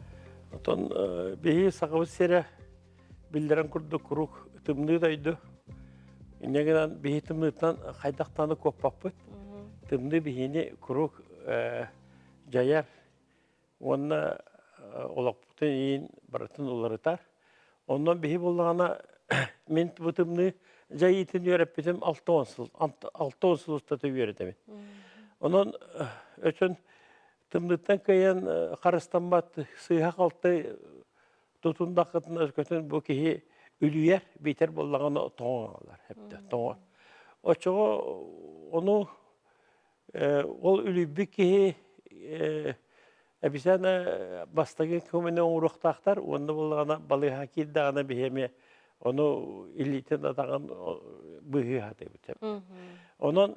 [SPEAKER 7] Отон биһи сахабыт сирэ биллэрэн курдук куруук тымныы дойду. Инньэ гынан биһи тымныыттан хайдахтааны куоппаппыт. Тымныы биһини куруук дьайар уонна олохпутун иин барытын уларытар. Онон биһи буоллаҕына мин бу тымныы дьайыытын үөрэппитим 60 сыл, 60 сыл устата үөрэтэбин. Онон өчөн тымныыттан кыайан харыстаммат сыыһа-халты тутундаххытына өскөтүн бу киһи үлүйэр, биитэр буоллаҕына тоҥон хаалар, эптэ тоҥор. Оччоҕо ону Ол үлүйбүт киһи эбисээнэ бастакы көмөнү оҥоруохтаахтар уонна буоллаҕына балыыһа киирдэҕинэ биһи эмиэ ону илиитин атаҕын быыһыы сатыыбыт. Онон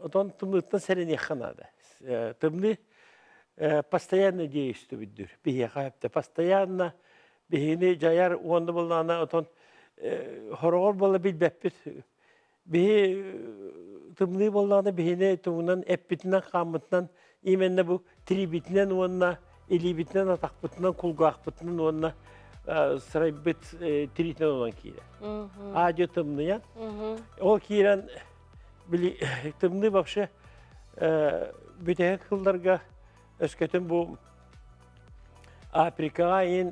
[SPEAKER 7] отон тымныыттан сэрэниэххэ наада. Тымныы постоянно действует биһиэхэ сөптө постоянно биһини дьайар уонна буоллаҕына отон хороҕор буола билбэппит Биһи тымныы буоллаҕына биһини тугунан эппитинэн-хааммытынан именно бу тириибитинэн уонна илиибитинэн, атахпытынан, кулгаахпытынан уонна сырайбыт тириитинэн онон киирэр. Аадьы тымныйан. Ол киирэн били тымныы вообще бүтэһик сылларга өскөтүн бу Африкаҕа иин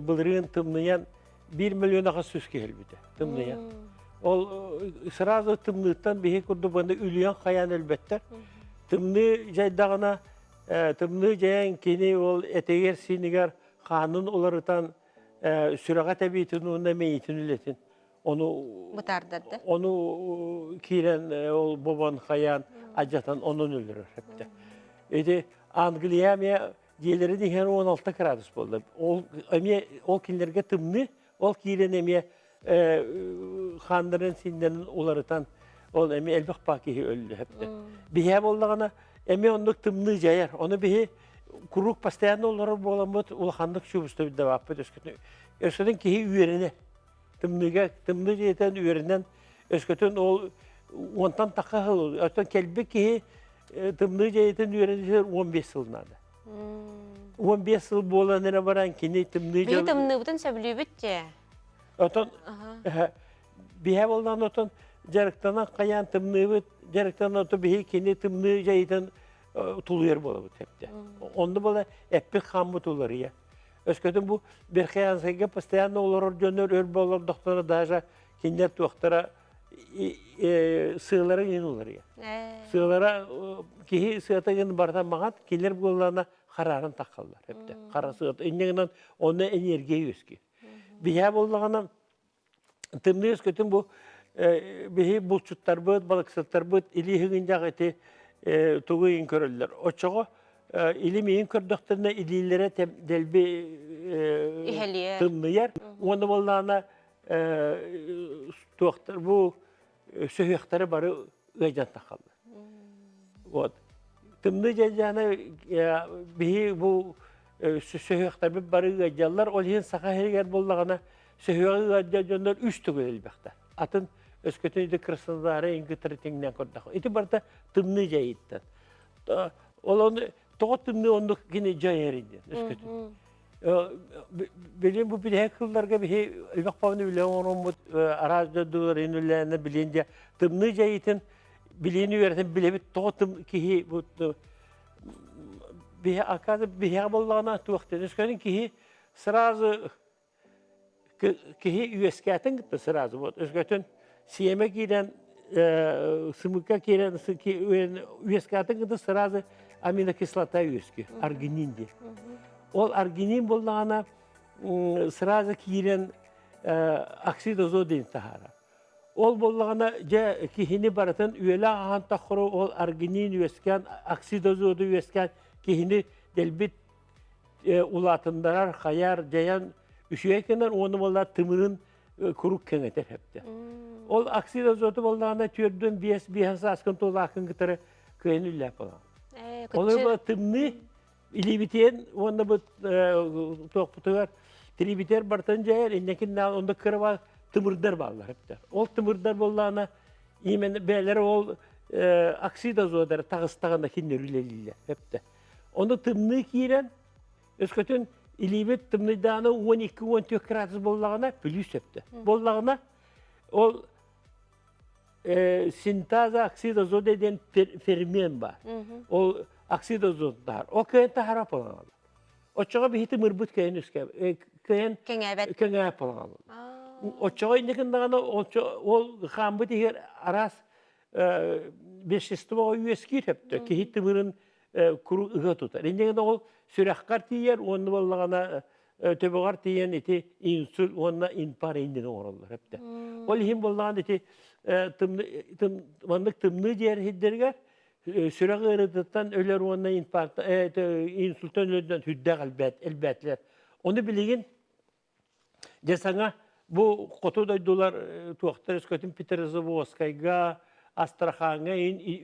[SPEAKER 7] былырыын тымныйан 1 миллион 800 киһи өлбүтэ тымныйан. Ол сразу тымныыттан биһи курдук баны үлүйэн хайаан өлбөттөр. Тымныы дьайдаҕына тымныы дьайан кини ол этигэр сиинигэр хаанын уларытан сүрэҕэ тэбиитин уонна мэйиитин үлэтин ону
[SPEAKER 1] бытаардарды
[SPEAKER 7] ону киирэн ол бобон хайаан адьатан онон өлөрөр эптэ. Ити Англия эмиэ Дьиэлэрин иһэр 16 градус буолла. Ол эмиэ ол кинилэргэ тымныы, ол киирэн эмиэ хааннарын синнэрин уларытан ол эмиэ элбэх паа киһи өллө хэптэ. Биһээ буоллаҕына эмиэ оннук тымныы дьайар. Ону биһи куруук постоянно олорор буоламмыт улаханнык чувствуйдабаппыт өскөтүн өскөтүн киһи үөрэнэ тымныыга тымныы дьиэтэн үөрэнэн өскөтүн ол уонтан тахха сыл оттон кэлбит киһи тымныы дьиэтин үөрэнэ 15 сыл наада 15 сыл буолан эрэ баран кини тымныы
[SPEAKER 1] Биһи тымныыбытын сөбүлүүбүт дьэ.
[SPEAKER 7] Отон биһэ боллан отон дьарыктанан хайаан тымныыбыт дьарыктанан ото биһи кини тымныы дьайытын тулуйар буолабыт эптэ. Онно буола эппит хааммыт уларыйа. Өскөтүн бу Верхоянскайга постоянно олорор дьоннор өр олордохторо даже кинилэр туохтара сыалара иин уларыйа. Сыалара киһи сыата гын барыта маҕат кинилэр буоллаана харааран таххаллар эптэ. Хара сыата инньэ гынан онно энергия үөскүүр. Биһээ буоллаҕына Тымныы өскөтүн бу биһи булчуттарбыт, балыксыттарбыт илии иһигинньэх ити тугу иин көрөллөр. Оччоҕо илим иин көрдөхтөрүнэ илиилэрэ дэлби тымныйар. Уонна буоллаҕына туохтар бу сүһүөхтэрэ бары ыалдьан тахаллар. Вот. Тымныы дьайдаана биһи бу сүһүөхтэрбит бары ыалдьаллар. Ол иһин саха иһигэр буоллаҕына сүһүөҕү ыалдьар дьоннор үс төгүл элбэхтэр. Атын өскөтүн ити Краснодары ингитары тиҥнэн көрдөх. Ити барыта тымныы дьайыттан. Ол ону тоҕо тымныы оннук кини дьайар диэн өскөтүн. Билин бу билиһэ кылларга биһи элбэх павны үлэ оҥороммут араас дойдуларын үлээнэ билин дьэ тымныы дьайыытын билиини үөрэтэн билэбит тоҕо тым киһи бу биһи оказывается биһиэхэ буоллаҕына туох диэн өскөтүн киһи сразу. Киһи үөскээтин кытта сразу вот өскөтүн сиэмэ киирэн сымыкка киирэн үөскээтин кытта сразу аминокислота үөскү аргинин диэн. Ол аргинин буоллаҕына сразу киирэн оксид азот диэн таһаарар. Ол буоллаҕына дьэ киһини барытын үөлэ аһаан таххыру ол аргинин үөскээн оксид азоты үөскээн киһини дэлбит улаатыннарар, хайар, дьайан үчүгэй гынар уонна буолла тымырын курук кэҥэтэр хэптэ. Ол оксид азоты буоллаҕына түөрдүн биэс биэһэн сааскын туолаакын кытары кыайан үллээх буолаҕын. Ол тымныы илиибитиэн уонна бу туохпутугар тирибитигэр бартан дьайар иннекин онда кыраба тымырдар бааллар хэптэр. Ол тымырдар буоллаҕына именно бээлэр ол оксид азотары таҕыстаҕына кинилэр үлэлииллэр хэптэ. Ону тымныы киирэн, өскөтүн илиибит тымныйдааны 12-14 градус буоллаҕына, плюс сөптө. Буоллаҕына, ол синтаза оксид азота диэн фермент бар. Ол оксид азот баар. Ол кыайан таһара полаҥалар. Оччоҕо биһи тымырбыт кыайан үскэ кыайан
[SPEAKER 1] кэҥээбэт
[SPEAKER 7] кэҥээбэт полаҥалар. Оччоҕо инникин даҕаны ол хаамбыт иһигэр араас вещество үөскүүр сөптө. Киһи тымырын куру ыга тутар. Иннигин ол сүрэххэр тиийэр уонна буоллаҕына төбөҕөр тиийэн ити инсульт уонна инфаркт иннин оҥороллор эптэ. Ол иһин буоллаҕына ити маннык тымныы дьиэр иһирдэригэр сүрэх ыарыытыттан өлөр уонна инфаркт инсультан өлөрдөн сүрдээх элбээтилэр. Ону билигин Дьэ саҥа бу хоту дойдулар туохтар өскөтүн Петрозаводскайга, Астрахаҥҥа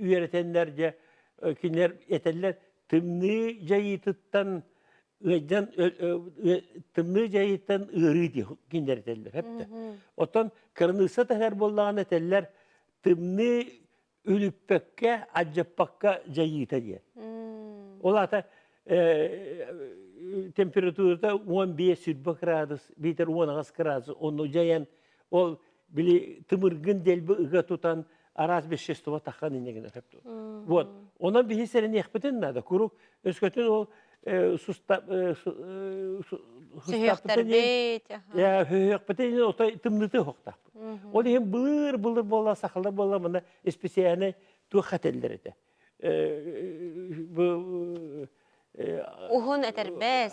[SPEAKER 7] үөрэтэннэр дьэ кинилэр этэллэр тымныы дьайыытыттан ыалдьан тымныы дьайыыттан ыарыы дии кинилэр этэллэр эптэ. Оттон кыраныысса таһар буоллаҕына этэллэр тымныы үлүппэккэ, алдьаппакка дьайыыта диэн. Ол аата температурата 15-20 градус, биитэр 18 градус, онно дьайан ол били тымыргын дэлби ыга тутан араас вещество таххан иннигин өтөп Вот. Онон биһи сэрэниэхпитин наада. Курук өскөтүн ол
[SPEAKER 1] Сүһүөхтэрбит.
[SPEAKER 7] Сүһүөхпүтүн отой тымныты хоқтаахпыт. Ол иһин былыр-былыр буола сахалар буола мына исписээнэ туох этэллэр этэ.
[SPEAKER 1] Уһун этэрбэс.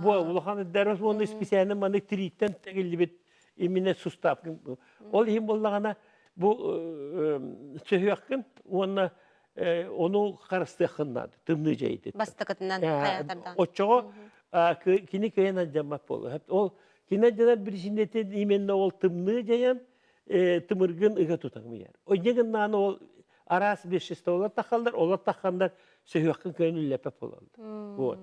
[SPEAKER 7] Бу улахан этэрбэс уонна исписээнэ маны тирииттэн тигиллибит именно суставкын. Ол иһин буоллаҕына бу сүһүөххүн уонна ону харыстыаххын наада тымныы дьайыытыттан.
[SPEAKER 1] Бастакытынан хайаатардаан.
[SPEAKER 7] Оччоҕо кини кыайан алдьаммат буолуо. Ол кини алдьанар биричиинэтин именно ол тымныы дьайан тымыргын ыга тутан ыйар. Онньа гыннаан ол араас веществолар тахаллар, олор тахханнар сөһүөххүн кыайан үллэппэт буолаллар. Вот.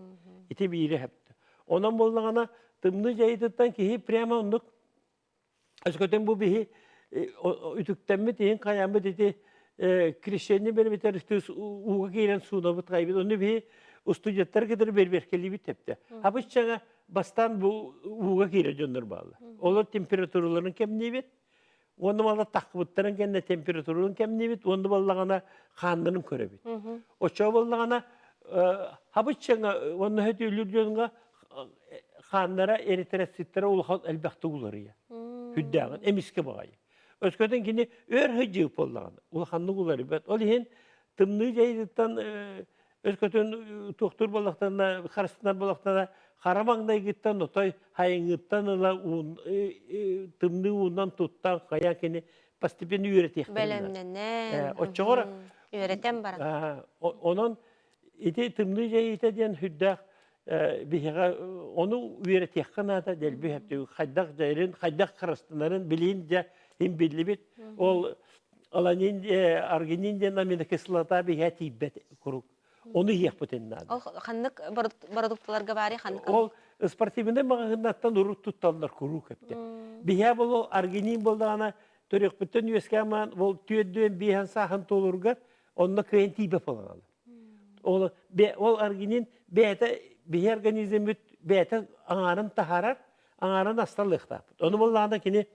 [SPEAKER 7] Ити биири хэптэ. Онон буоллаҕына тымныы дьайыытыттан киһи прямо оннук Өскөтүн бу биһи үтүктэммит иһин хайаммыт ити крещение бербитер ууга киирэн суунабыт хайбыт. Ону биһи устудьуоттар кытары берберкелибит тепте. Хабысчаҥа бастаан бу ууга киирэр дьоннор бааллар. Олор температураларын кэмниибит. Уонна балла таххыбыттарын кэннэ температураларын кэмниибит. Уонна баллаҕана хааннарын көрөбүт. Оччо боллаҕына хабысчаҥа уонна хөтүлүр дьоҥҥо хааннара эритроциттара улахан элбэхтик уларыйар. Хүддээҕин эмискэ баҕайы. Өскөтүн кини өр сылдьыбыт буоллаҕына улаханнык уларыйбат. Ол иһин тымныы дьайыытыттан өскөтүн туохтуур буоллахтарына, харыстынар буоллахтарына хара маҥнайгыттан отой хайыҥыттан ыла тымныы уунан туттан хайаан кини постепенно үөрэтиэхтэрин
[SPEAKER 1] Бэлэмнэнэн.
[SPEAKER 7] Оччоҕор
[SPEAKER 1] үөрэтэн баран.
[SPEAKER 7] Онон ити тымныы дьайыыта диэн сүрдээх биһиэхэ ону үөрэтиэххэ наада дэлби сөптүүр хайдах дьайарын хайдах харыстанарын билиин дьэ иһин биллибит ол аланин аргинин диэн аминокислота биһиэхэ тиийбэт куруук ону иһиэхпитин наада
[SPEAKER 1] ол ханнык бородукталарга баарый ханнык
[SPEAKER 7] ол спортивнай маҕаһыыннартан урут тутталлар куруук эптэ биһиэ бол аргинин буоллаҕына төрүөхпүттэн үөскээн ол түөрдүөн биэһэн сааһын туолургар онно кыайан тиийбэт буолан Ол, ол аргинин бэйэтэ биһи организммит бэйэтэ аҥаарын таһаарар, аҥаарын асталыахтаахпыт. Ону буоллаҕына кини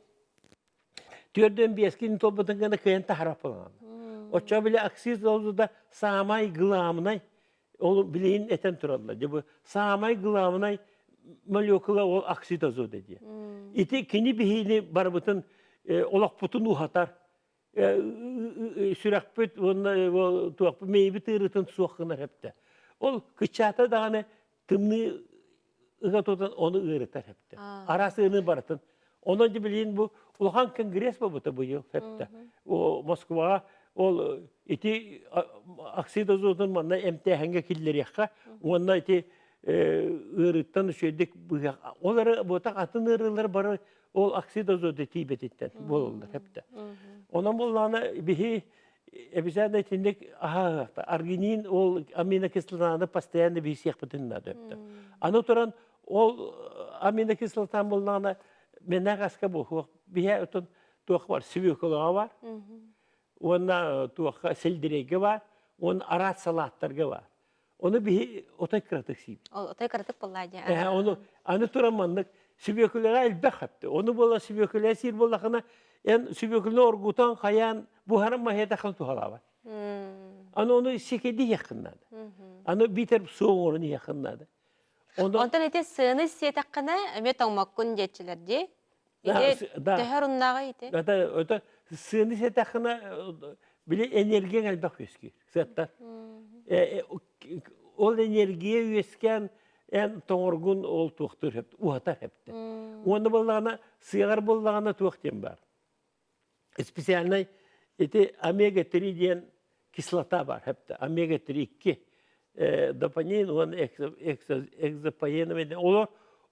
[SPEAKER 7] түөрдүөн биэскин туолбутун гына кыайан таһаарбат буолаҕына. Оччоҕо били акциз да саамай главнай ол билигин этэн тураллар. Дьэ бу саамай главнай молекула ол оксид азота диye. Ити кини биһиини барыбытын олохпутун уһатар, сүрэхпит уонна туохпут мэйибит ыарыытын суох гынар эптэ. Ол кыччаата даҕаны тымныы ыга тутан ону ыарытар эптэ. Араас ыаны барытын. Онон дьэ билигин бу улахан конгресс буолбута быйыл эптэ. Москваҕа ол ити оксид азотун манна эмтээһиҥҥэ киллэриэххэ уонна ити ыарыыттан үчүгэйдик быһыах. Ол эрэ буотах атын ыарыылар бары ол оксид азота тиийбэтиттэн буолаллар эптэ. Онон буоллаҕына биһи обязательно итинник аһаһыахта. Аргинин ол аминокислотаны постоянно биһисиэхпитин наада эптэ. Аны туран ол аминокислотан буоллаҕына менах аска буолуох биһэ отон туох бар свеклаҕа бар уонна туохха сельдерейгэ бар уонна араас салааттарга бар. Ону биһи отой кыратык сиибит.
[SPEAKER 1] Ол отой кыратык буоллаа дии.
[SPEAKER 7] Ээ, ону аны туран маннык сүбүөкүлэҕэ элбэх хапты. Ону буола сүбүөкүлэ сиир буоллахына, эн сүбүөкүлэни оргутан, хайаан, буһаран маһыатаххын туһалаабат. Аны ону сикэди иһиэххин наада. Аны биитэр суох оҥорон иһиэххин наада.
[SPEAKER 1] Ону Онтон ити сыаны сиэтэххинэ эмиэ тоҥмоккун диэччилэр дии. Ити төһө оруннааҕый ити?
[SPEAKER 7] Это, это сыаны сиэтэххинэ били энергияҥ элбэх үөскүүр. Сыаттан. Ол энергия үөскээн эн тоҥоргун ол туохтуур хэпт, уһатар хэпти. Уонна буоллаҕына, сыаҕар буоллаҕына туох диэн баар. Специальный ити омега-3 диэн кислота бар хэпте. Омега-3 2 допамин уонна экзопаеновый олор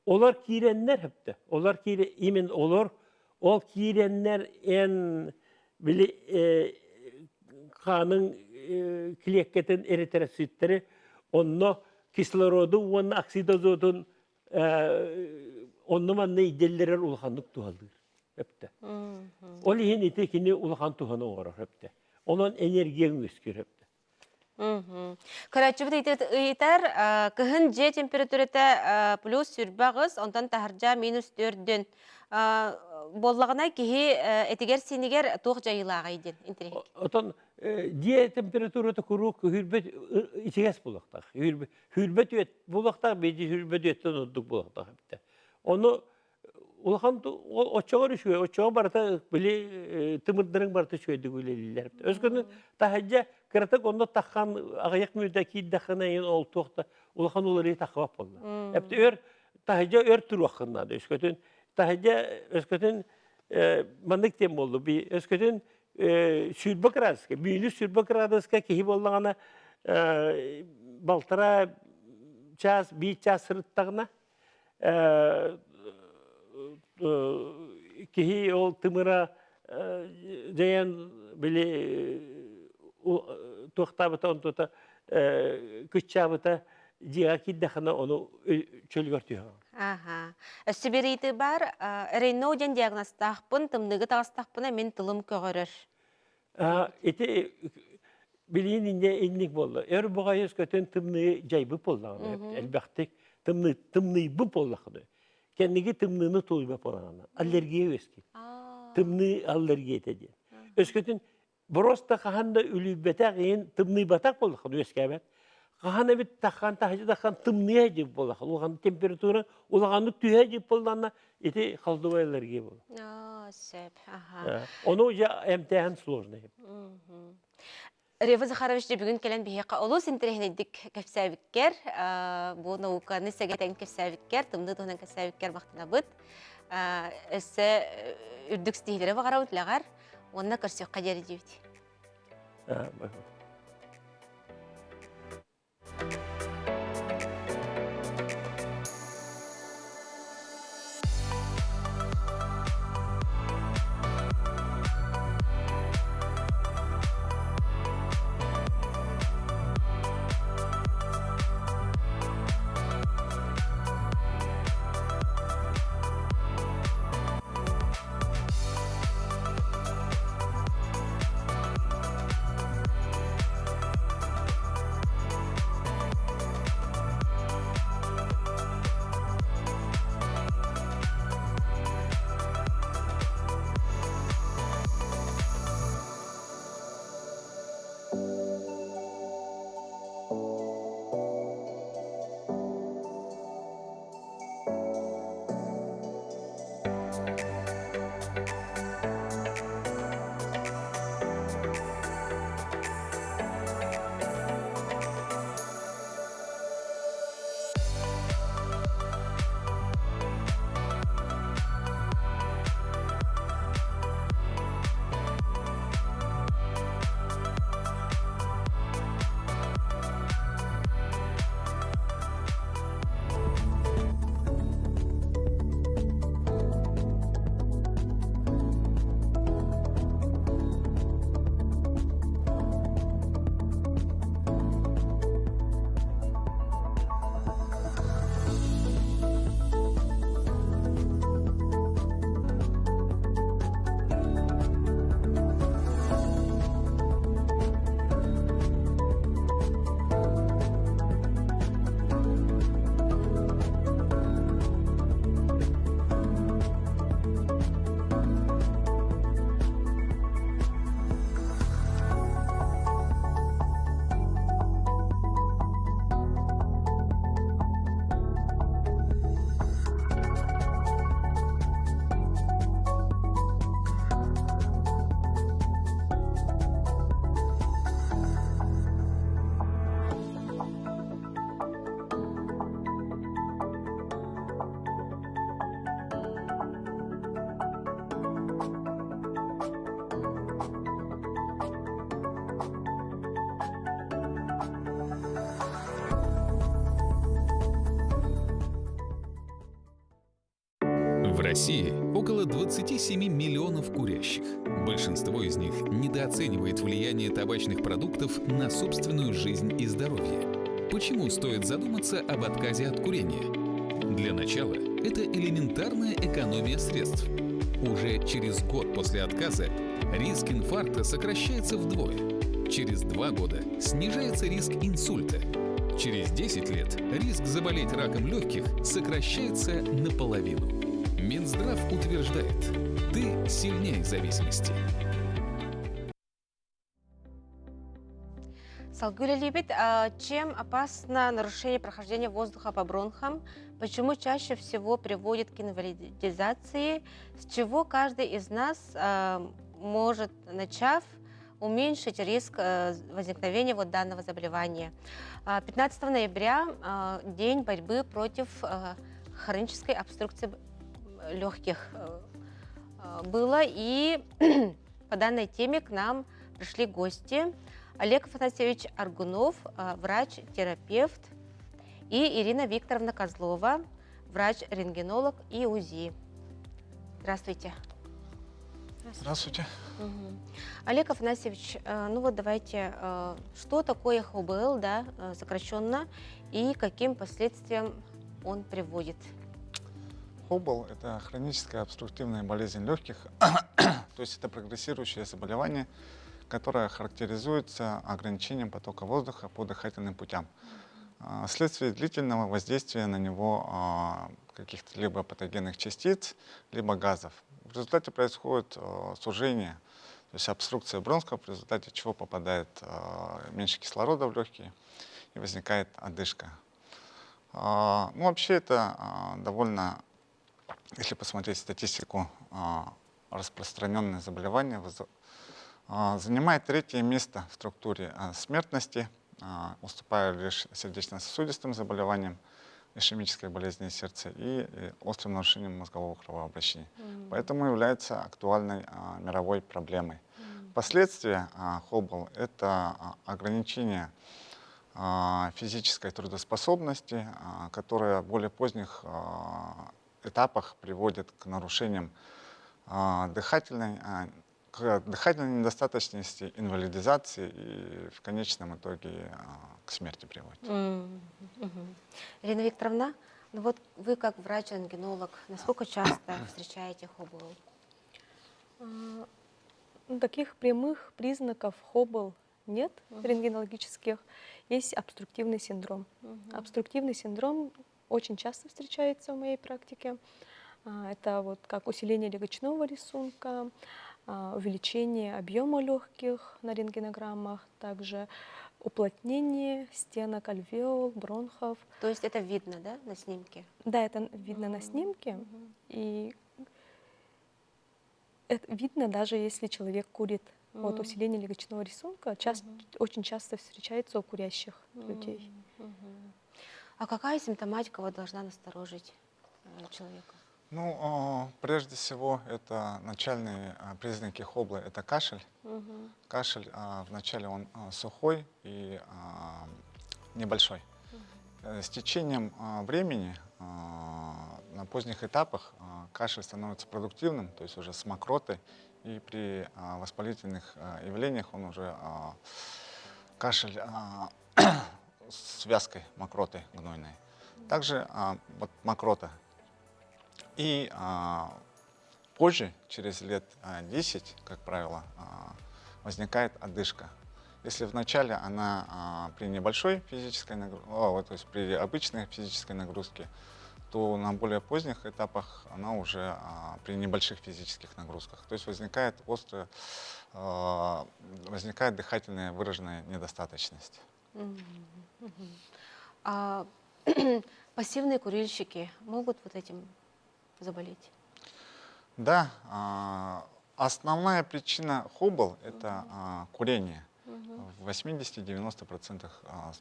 [SPEAKER 7] олор киирэннэр хэпте. Олор киире именно олор ол киирэннэр эн били хааның клеткатын эритроциттэри онно кислороду уонна оксид азотун онно манна идэллэрэр улаханнык туһалыыр өптө. Ол иһин ити кини улахан туһаны оҥорор өптө. Онон энергияң үөскүүр өптө.
[SPEAKER 1] Көрөөччүбүт ыйытар, кыһын дьиэ температурата плюс 28, онтон таһырдьа минус 4 буоллаҕына киһи этигэр-сиинигэр туох дьайыылааҕый диэн интэриэһиргиир.
[SPEAKER 7] Отон дьиэ температурата куруук хүрбэт ичигэс буолуохтаах. Хүрбэт үөт буолуохтаах, биир хүрбэт үөттэн ордук буолуохтаах эбитэ. Ону улахан оччоҕор үчүгэй, оччоҕо барыта били тымырдарыҥ барыта үчүгэйдик үлэлииллэр. Өскөтүн таһырдьа кыратык онно таххан аҕыйах мүнүүтэ киирдэххинэ эйин ол туох да улахан уларыйыы таххыбат буолла. Эптэ өр таһырдьа өр туруоххун наада. Өскөтүн таһырдьа өскөтүн маннык диэн буолла. Би өскөтүн 20 градуска, минус 20 градуска киһи буоллаҕына балтараа час, биир час сырыттаҕына киһи ол тымыра дьайан били туохтаабыта онтута кыччаабыта дьиэҕэ киирдэххинэ ону чөлүгэр түһэҕин.
[SPEAKER 1] Аха. Өссө биир ыйытыы баар. Рейно диэн диагнозтаахпын, тымныыга таҕыстахпына мин тылым көҕөрөр.
[SPEAKER 7] Ити билигин инньэ инник буолла. Өр буҕайыс көтөн тымныы дьайбыт буоллаҕына, элбэхтик тымныы тымныйбыт буоллахына, кэнники тымныыны тулуйбат буоллаҕына, аллергия үөскүүр. Тымныы аллергията диэн. Өскөтүн просто хаһан да үлүйбэтэх иһин тымныйбатах буоллахына үөскээбэт. Хаһан эбит таххан таһычы таххан тымныйа дьип буоллаха, улахан температура улаханнык түһэ дьип буоллаҕына, ити холодовая аллергия буолар.
[SPEAKER 1] Аа, сөп. Аха.
[SPEAKER 7] Ону уже эмтээһин сложный.
[SPEAKER 1] Рева Захарович бүгүн кэлэн биһиэхэ олус интэриэһинэйдик кэпсээбиккэр, бу науканы сэгэтэн кэпсээбиккэр, тымныы туһунан кэпсээбиккэр махтанабыт. Өссө үрдүк ситиһиилэри баҕарабыт үлэҕэр уонна көрсүөххэ диэри диибит.
[SPEAKER 8] России около 27 миллионов курящих. Большинство из них недооценивает влияние табачных продуктов на собственную жизнь и здоровье. Почему стоит задуматься об отказе от курения? Для начала это элементарная экономия средств. Уже через год после отказа риск инфаркта сокращается вдвое. Через 2 года снижается риск инсульта. Через 10 лет риск заболеть раком легких сокращается наполовину. Минздрав утверждает, ты сильнее зависимости.
[SPEAKER 1] Салгыы үлэлиибит, чем опасно нарушение прохождения воздуха по бронхам, почему чаще всего приводит к инвалидизации, с чего каждый из нас может, начав, уменьшить риск возникновения вот данного заболевания. 15 ноября день борьбы против хронической обструкции легких было, и по данной теме к нам пришли гости. Олег Афанасьевич Аргунов, врач-терапевт, и Ирина Викторовна Козлова, врач-рентгенолог и УЗИ. Здравствуйте.
[SPEAKER 6] Здравствуйте.
[SPEAKER 1] Угу. Олег Афанасьевич, ну вот давайте, что такое ХОБЛ, да, сокращенно, и каким последствиям он приводит?
[SPEAKER 9] ХОБЛ – это хроническая обструктивная болезнь легких, то есть это прогрессирующее заболевание, которое характеризуется ограничением потока воздуха по дыхательным путям вследствие длительного воздействия на него каких-то либо патогенных частиц, либо газов. В результате происходит сужение, то есть обструкция бронхов, в результате чего попадает меньше кислорода в легкие и возникает одышка. Ну, вообще это довольно, если посмотреть статистику, распространенное заболевание, занимает третье место в структуре смертности, уступая лишь сердечно-сосудистым заболеваниям, ишемической болезни сердца и острым нарушением мозгового кровообращения. Поэтому является актуальной мировой проблемой. Последствия ХОБЛ – это ограничение физической трудоспособности, которая в более поздних этапах приводит к нарушениям дыхательной, к дыхательной недостаточности, инвалидизации и в конечном итоге к смерти приводит.
[SPEAKER 1] Ирина Викторовна, ну вот вы как врач-рентгенолог, насколько часто встречаете ХОБЛ?
[SPEAKER 10] Ну, таких прямых признаков ХОБЛ нет рентгенологических. Есть обструктивный синдром. Обструктивный синдром очень часто встречается в моей практике. Это вот как усиление легочного рисунка, увеличение объема легких на рентгенограммах, также уплотнение стенок альвеол, бронхов.
[SPEAKER 1] То есть это видно, да, на снимке?
[SPEAKER 10] Да, это видно на снимке. И это видно даже если человек курит. Вот усиление легочного рисунка очень часто встречается у курящих людей.
[SPEAKER 1] А какая симптоматика вот должна насторожить человека?
[SPEAKER 9] Ну, прежде всего, это начальные признаки хобла, это кашель. Кашель вначале он сухой и небольшой. С течением времени на поздних этапах кашель становится продуктивным, то есть уже с мокротой, и при воспалительных явлениях он уже кашель с вязкой мокротой гнойной. Также вот мокрота. И позже, через лет 10, как правило, возникает одышка. Если вначале она при небольшой физической нагрузке, то есть при обычной физической нагрузке, то на более поздних этапах она уже при небольших физических нагрузках. То есть возникает острая, возникает дыхательная выраженная недостаточность.
[SPEAKER 1] А пассивные курильщики могут вот этим заболеть?
[SPEAKER 9] Да, основная причина ХОБЛ – это курение в 80-90%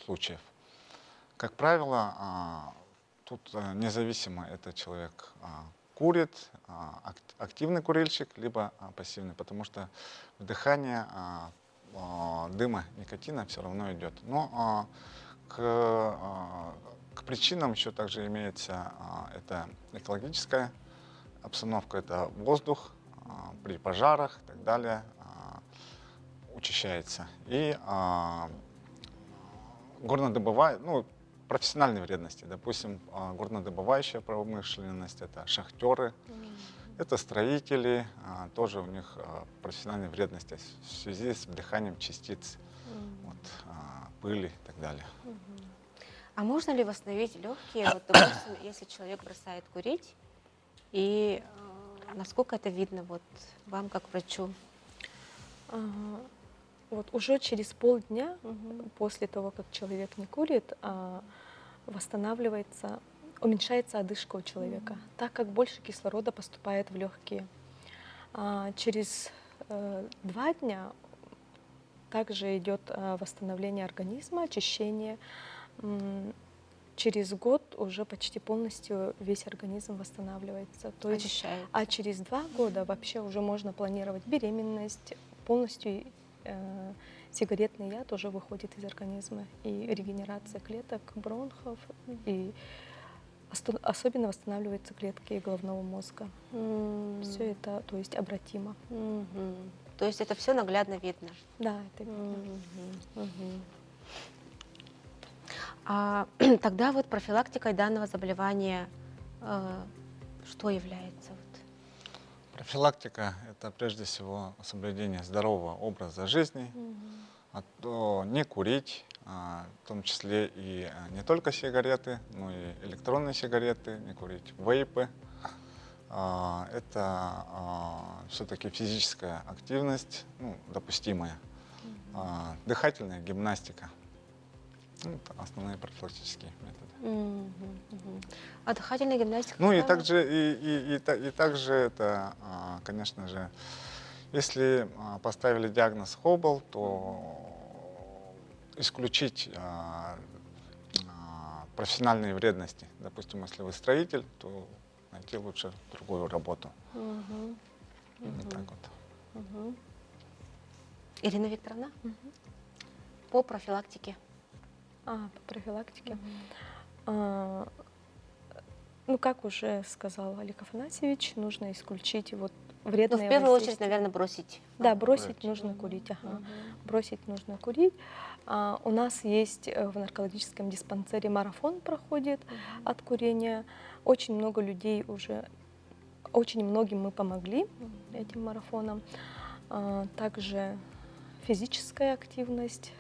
[SPEAKER 9] случаев. Как правило, тут независимо, это человек курит, активный курильщик, либо пассивный, потому что вдыхание дыма никотина все равно идет. Но к причинам еще также имеется это экологическая Обстановка – это воздух, при пожарах и так далее учащается. И горнодобывая, ну, профессиональные вредности, допустим, горнодобывающая промышленность, это шахтеры, это строители, тоже у них профессиональные вредности в связи с вдыханием частиц, вот, пыли и так далее.
[SPEAKER 1] А можно ли восстановить легкие, вот, допустим, если человек бросает курить, и насколько это видно вот вам как врачу?
[SPEAKER 10] Вот уже через полдня после того, как человек не курит, восстанавливается, уменьшается одышка у человека, так как больше кислорода поступает в легкие. Через 2 дня также идет восстановление организма, очищение. Через год уже почти полностью весь организм восстанавливается. То есть,
[SPEAKER 1] Очищается.
[SPEAKER 10] а через 2 года вообще уже можно планировать беременность, полностью сигаретный яд уже выходит из организма, и регенерация клеток бронхов, и особенно восстанавливаются клетки головного мозга. Все это, то есть, обратимо.
[SPEAKER 1] То есть это все наглядно видно?
[SPEAKER 10] Да, это видно.
[SPEAKER 1] А тогда вот профилактикой данного заболевания что является? Вот?
[SPEAKER 9] Профилактика – это прежде всего соблюдение здорового образа жизни, а то не курить, в том числе и не только сигареты, но и электронные сигареты, не курить вейпы. Это все-таки физическая активность, ну, допустимая, дыхательная гимнастика. Ну, это основные профилактические методы.
[SPEAKER 1] А дыхательная гимнастика?
[SPEAKER 9] Ну и
[SPEAKER 1] какая?
[SPEAKER 9] также, и также это, конечно же, если поставили диагноз ХОБЛ, то исключить профессиональные вредности. Допустим, если вы строитель, то найти лучше другую работу. Вот так вот.
[SPEAKER 1] Ирина Викторовна, по профилактике.
[SPEAKER 10] А, по профилактике. Ну, как уже сказал Олег Афанасьевич, нужно исключить вот
[SPEAKER 1] Ну,
[SPEAKER 10] вредные
[SPEAKER 1] в первую очередь,
[SPEAKER 10] воздействия.
[SPEAKER 1] наверное, бросить.
[SPEAKER 10] Да, бросить
[SPEAKER 9] Бросить.
[SPEAKER 10] нужно курить, ага. Бросить нужно курить. У нас есть в наркологическом диспансере марафон проходит от курения. Очень много людей уже, очень многим мы помогли этим марафоном. Также физическая активность.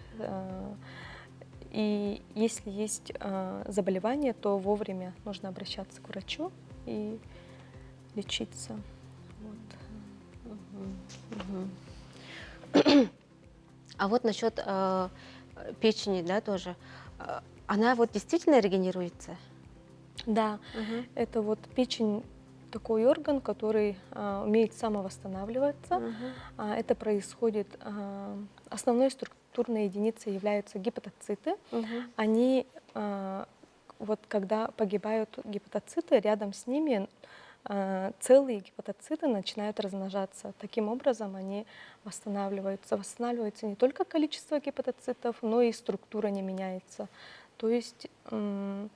[SPEAKER 10] И если есть заболевание, то вовремя нужно обращаться к врачу и лечиться. Вот.
[SPEAKER 1] А вот насчет печени, да, тоже. Она вот действительно регенерируется?
[SPEAKER 10] Да, это вот печень такой орган, который умеет самовосстанавливаться. Это происходит, основной структурной единицей являются гепатоциты. Они, вот когда погибают гепатоциты, рядом с ними целые гепатоциты начинают размножаться. Таким образом они восстанавливаются. Восстанавливается не только количество гепатоцитов, но и структура не меняется. То есть в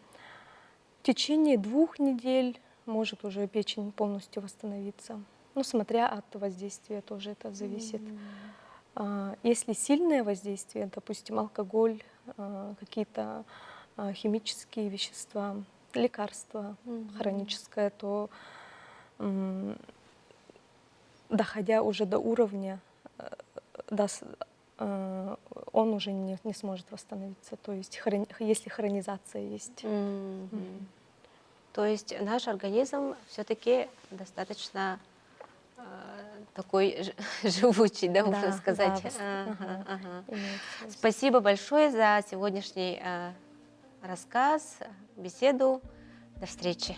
[SPEAKER 10] течение 2 недель может уже печень полностью восстановиться. Ну, смотря от воздействия тоже это зависит. Если сильное воздействие, допустим, алкоголь, какие-то химические вещества, лекарства хроническое, то доходя уже до уровня, он уже не сможет восстановиться. То есть если хронизация есть.
[SPEAKER 1] То есть наш организм все-таки достаточно такой живучий, да, можно
[SPEAKER 10] Да,
[SPEAKER 1] сказать.
[SPEAKER 10] да, ага, имеет свойство.
[SPEAKER 1] Спасибо большое за сегодняшний рассказ, беседу. До встречи.